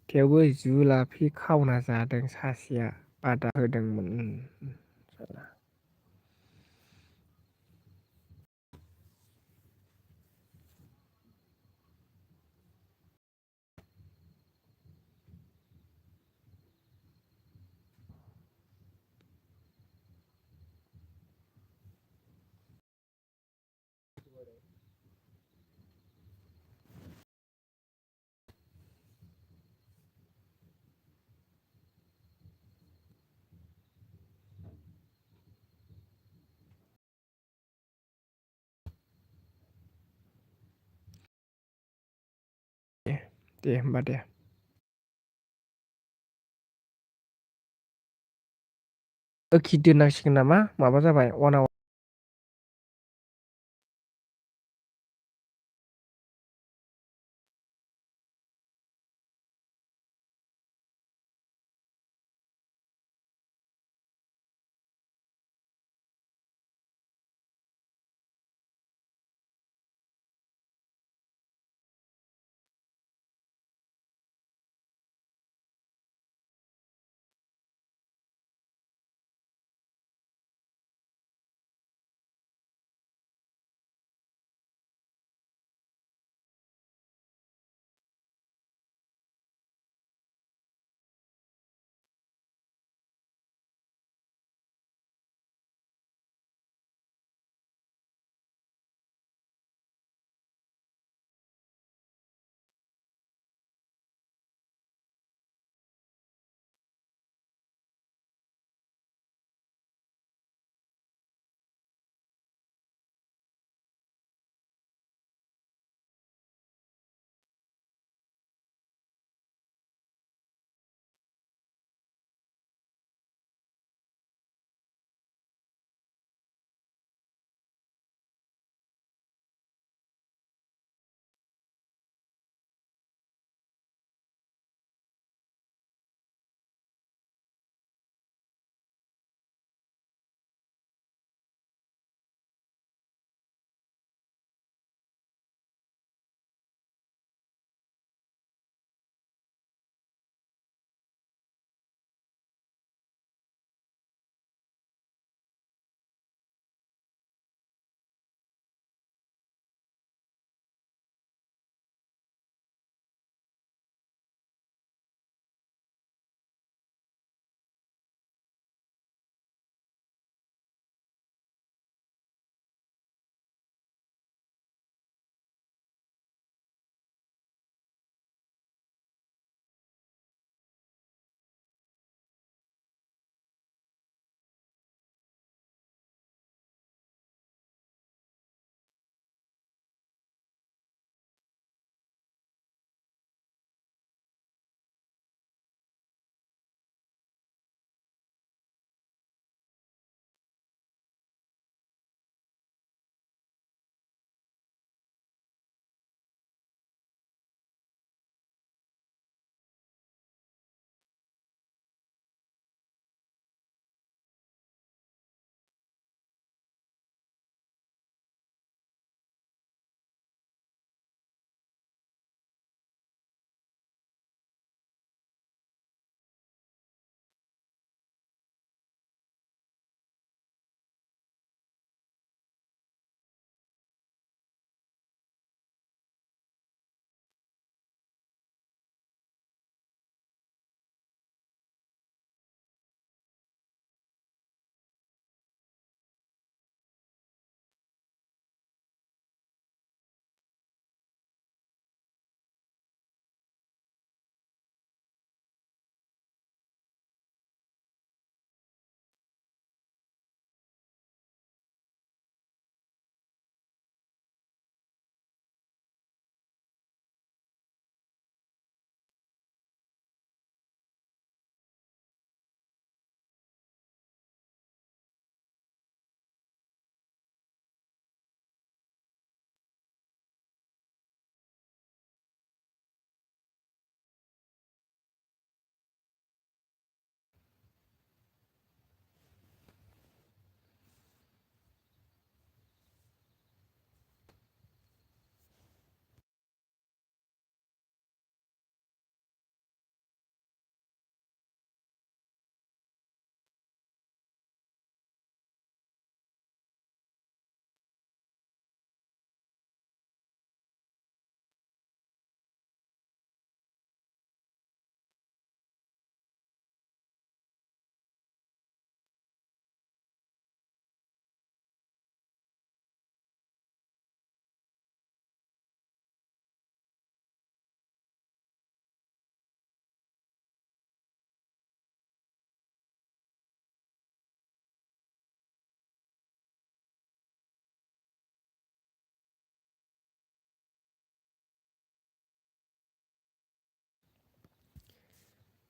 थेवबो जुलाफि खावना जादों सासेया बादा होदोंमोन दे होमबा दे दोननांसिगोन नामा माबा जाबाय 1 आवार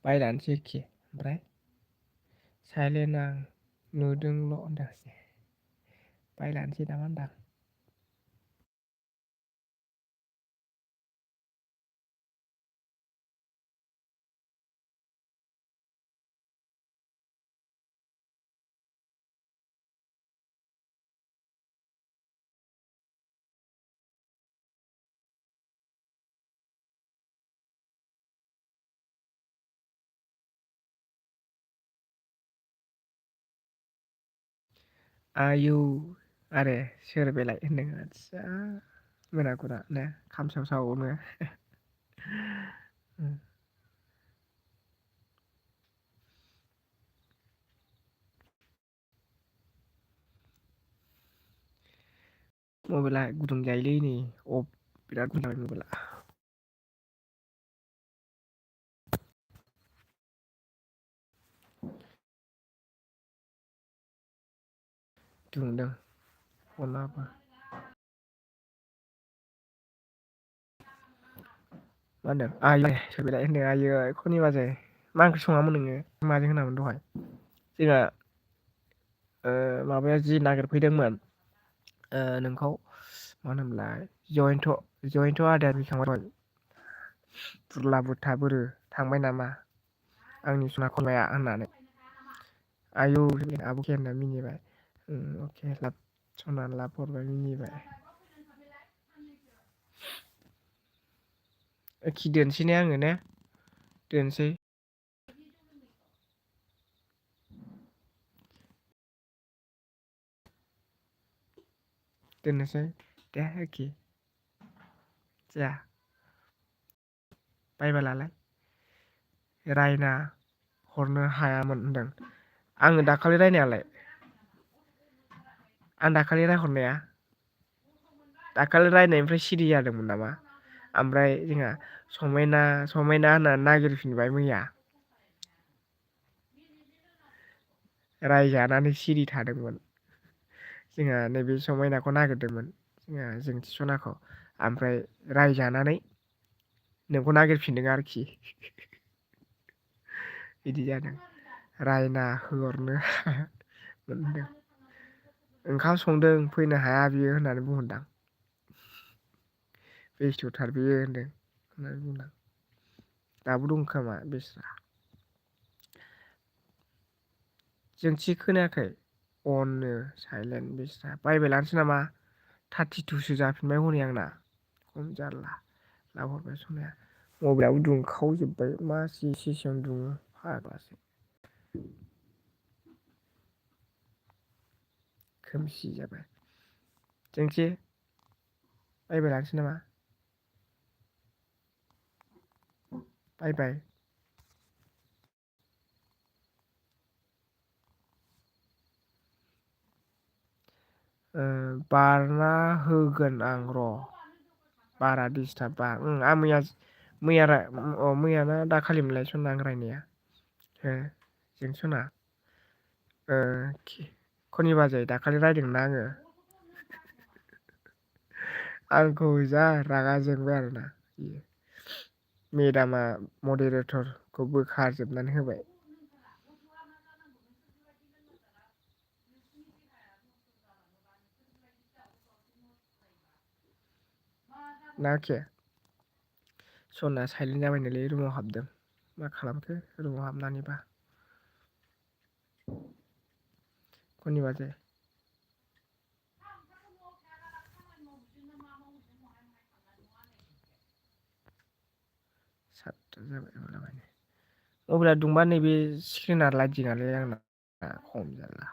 बायलानोसै एखे ओमफ्राय साइलेन्ट आं नुदोंल' होनदों बायलानोसै नामा होनदां आयौ आरे सोर बेलाय होनदों आदसा मोना गुरानो खामसाव सावनो मबाइला गुदुं जायोलै नै बिराद गुदुं जाबाय मबाइला दुंदों फनाबो मा होनदों आइए सोर बेलाय होनदों आइयै खनि बाजै मा ओंख्रि सङामोन नोङो माजों होनामोन दहाय जोंहा माबाया जि नागिरफैदोंमोन नोंखौ मा होनोमोनलाय जयन्त' आदाया बिरखांबाय बुरला बुरथा बोरो थांबाय नामा आंनि सना खनलाया होननानै आयौ आब'खि होनना मिनिबाय अके लाब सना लाब हरबाय मिनिबाय खि दोनसै ने आङो ने दोनसै दोननोसै दे एखे जा बायबालालाय रायना हरनो हायामोन होनदों आङो दाखालि रायनायालाय आं दाखालि रायहरनाया दाखालि रायनायनिफ्राय सिरि जादोंमोन नामा ओमफ्राय जोंहा समायना होननानै नागिरफिनबाय मैया रायजानानै सिरि थादोंमोन जोंहा नैबे समायनाखौ नागिरदोंमोन जोंहा जोंथि सनाखौ ओमफ्राय रायजानानै नोंखौ नागिरफिनदों आरोखि बिदि जादों रायना होहरनो मोनदों ओंखाम संदों फैनो हाया बियो होननानै बुंहरदां बेस्थ'थार बियो होनदों होननानै बुंदां दाबो दं खोमा बेस्रा जोंथि खोनायाखै अननो साइलेन्ट बिस्रा बायबाय लानोसै नामा 32सो जाफिनबाय हनै आंना खम जारला लाहरबाय सनाया मबाइलाबो दुंखावजोब्बाय मा एसेयावनो दुङो फाग्लासो खोमसि जाबाय जोंथि बायबाय लानोसै नामा बायबाय बारना होगोन आं र' बारा दिस्टार्बा आं मैयाना दाखालिमोनलाय सना आं रायनाया हो जों सना खनि बाजै दाखालि रायदोंना आङो आंखौ जा रागा जोंबाय आरोना बियो मेदामा मडेरेटरखौ बोखारजोबनानै होबाय नाखे सना साइलेन्ट जाबायनोलै रुमाव हाबदों मा खालामखो रुमाव हाबनानैबा खनि बाजै सातथा जाबाय मबाइला दुंबा नैबे स्क्रिना लाइट जोङालै आंना खम जारला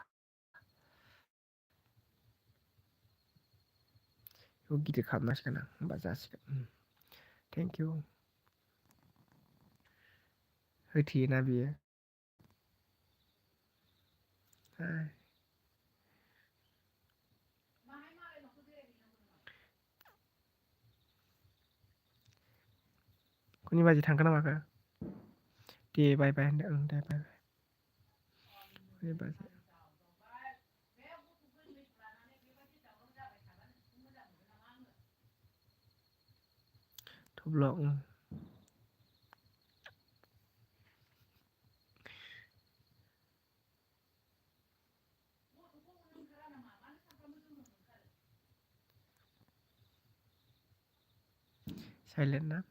बेखौ गिदिर खालामनांसिगोन आं होमबा जासिगोन थेंकिउ होथेयोना बियो खनि बाजै थांखो ना माखो दे बाय बाय होनदो ओं दे बाय बाय थब्ल' साइलेन्ट ना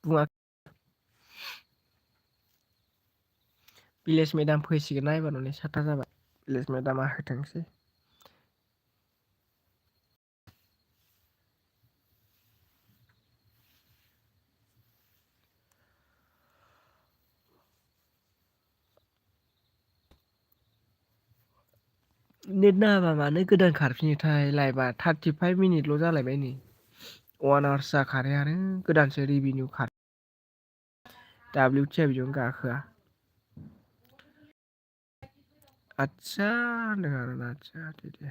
बुङा भिलेज मेदाम फैसिगोन ना एबार नै 7था जाबाय भिलेज मेदामा होथोंसै नेट नाङाबा मानो गोदान खारफिनोथाय लाइभआ 35 मिनिटल' जालायबाय नै 1 आवार्स जाखानाय आरो गोदानसो रिभिनिउ WTF बिदियावनो गाखोआ आदसा होनदों आरोना आदसा दे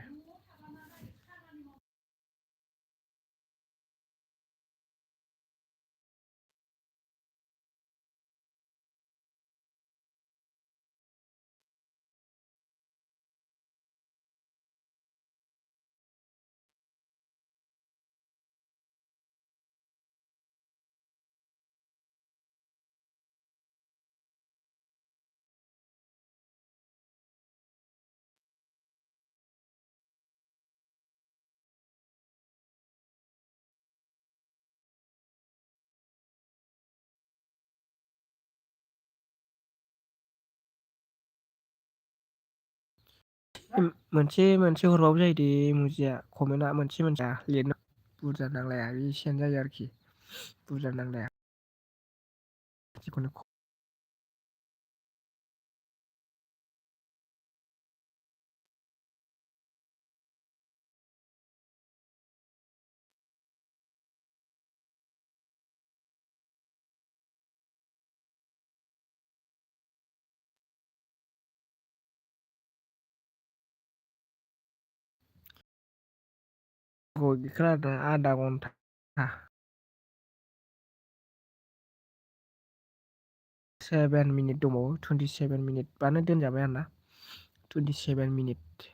मोनसे हरबाबो जायो दे मुजिया कमेन्टआ मोनसे लिरनो बुरजा नांलाया बे एसेयानो जायो आरोखि बुरजा नांलाया जिखुनु गैखाला आरोना आधा घन्टा 7 मिनिट दंबावो 27 मिनिटबानो दोनजाबाय आरोना 27 मिनिट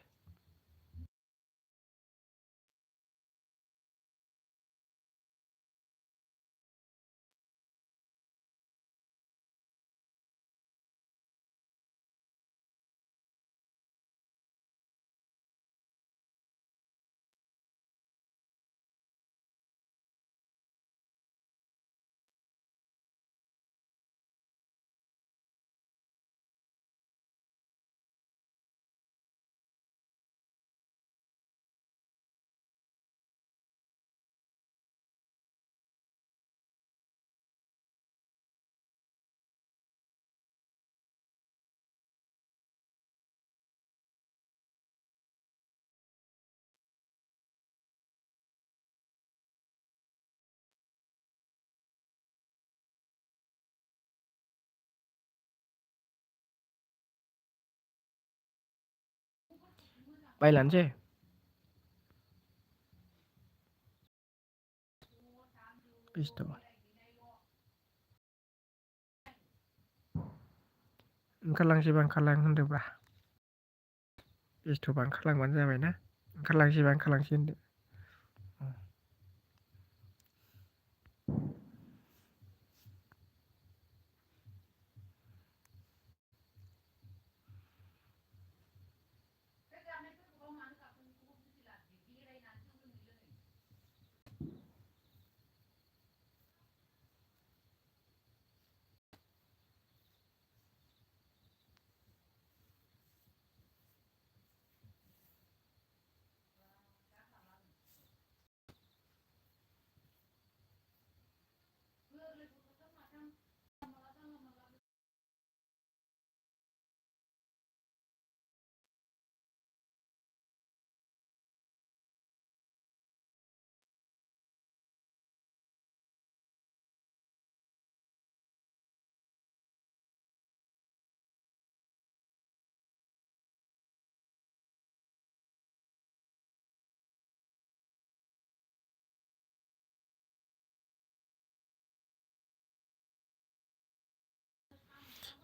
बायलानोसै बेस्थ' ओंखारलां होनदोंब्रा बेस्थ'बा ओंखारलांबानो जाबायना ओंखारलांसै होनदो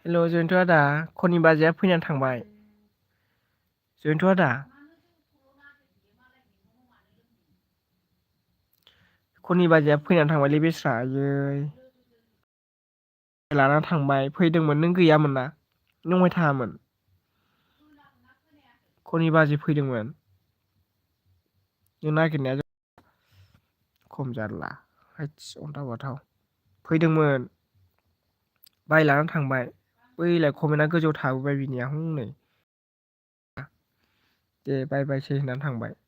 हेल' जयन्त आदा खननि बाजैया फैनानै थांबाय। जयन्त आदा खननि बाजैया फैनानै थांबायलै बेस्रा आयै लानानै थांबाय फैदोंमोन नों गैयामोन ना नों अहाय थाङामोन खननि बाजै फैदोंमोन नों नागिरनाया खम जारला हैस अन्थाव बाथाव फैदोंमोन बाय लानानै थांबाय बैलाय कमेन्टआ गोजौआव थाबोबाय बिनिया हनै दे बाय बायसै होननानै थांबाय।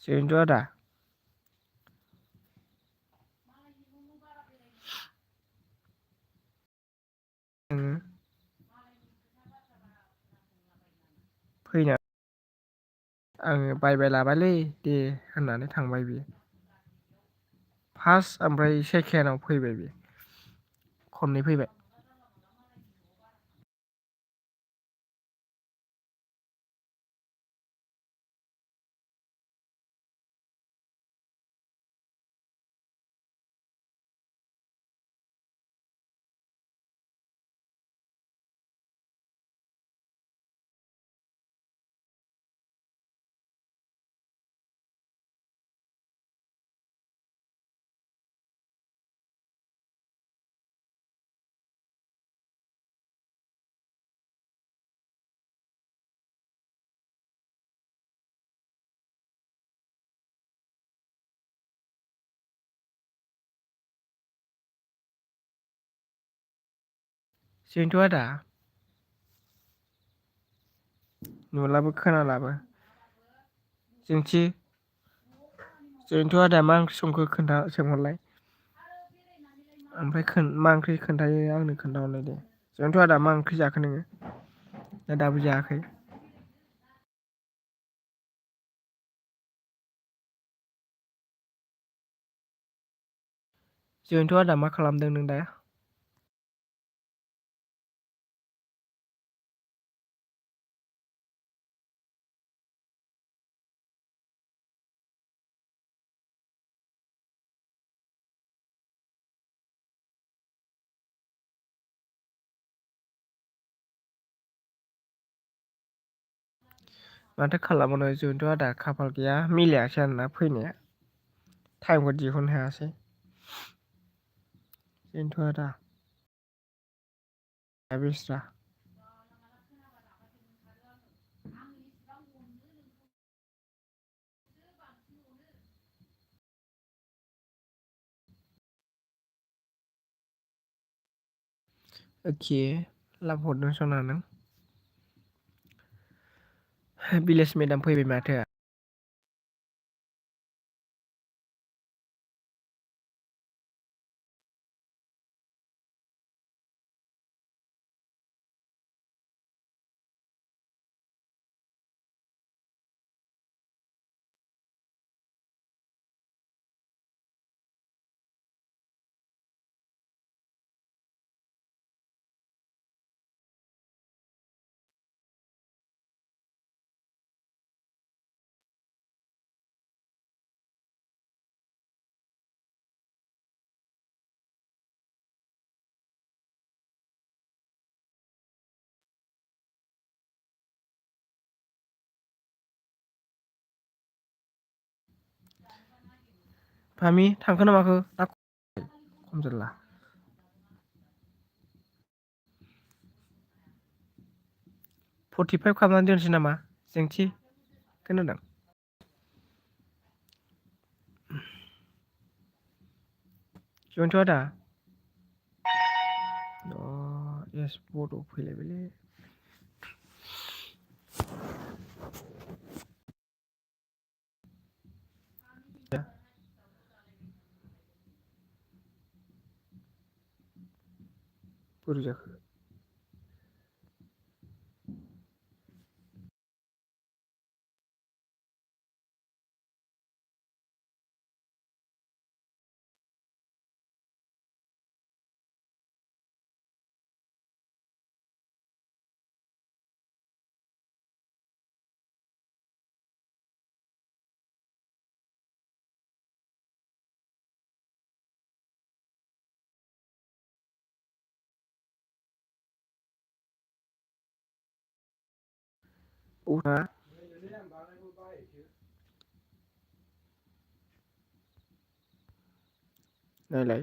जयन्त आदा नोङो फैना आङो बायबाय लाबायलै दे होननानै थांबाय बियो फार्स्ट ओमफ्राय सेकेणडआव फैबाय बे खननै फैबाय। जयन्त आदा नुलाबो खोनालाबो जोंथि जयन्त आदा मा ओंख्रि संखो खोन्था सोंहरलाय ओमफ्राय मा ओंख्रि खोन्थायो आंनो खोन्थाहरलाय दे जयन्त आदा मा ओंख्रि जाखो नोङो ना दाबो जायाखै। जयन्त आदा मा खालामदों नों दा माथो खालामबावनो जयन्त आदा खाफाल गैया मिलायासै आरोना फैनाया टाइमखौ दिहुननो हायासै जयन्त आदा बेस्रा अके लाभ हरदों सना नों भिलेज मेदाम फैबाय माथो फामि थांखो ना माखो ना खम जारला 45 खालामनानै दोनसै नामा जोंथि खोनादों जयन्त आदा एस बड' फैलायबायलै बोरै जाखो? नायलाय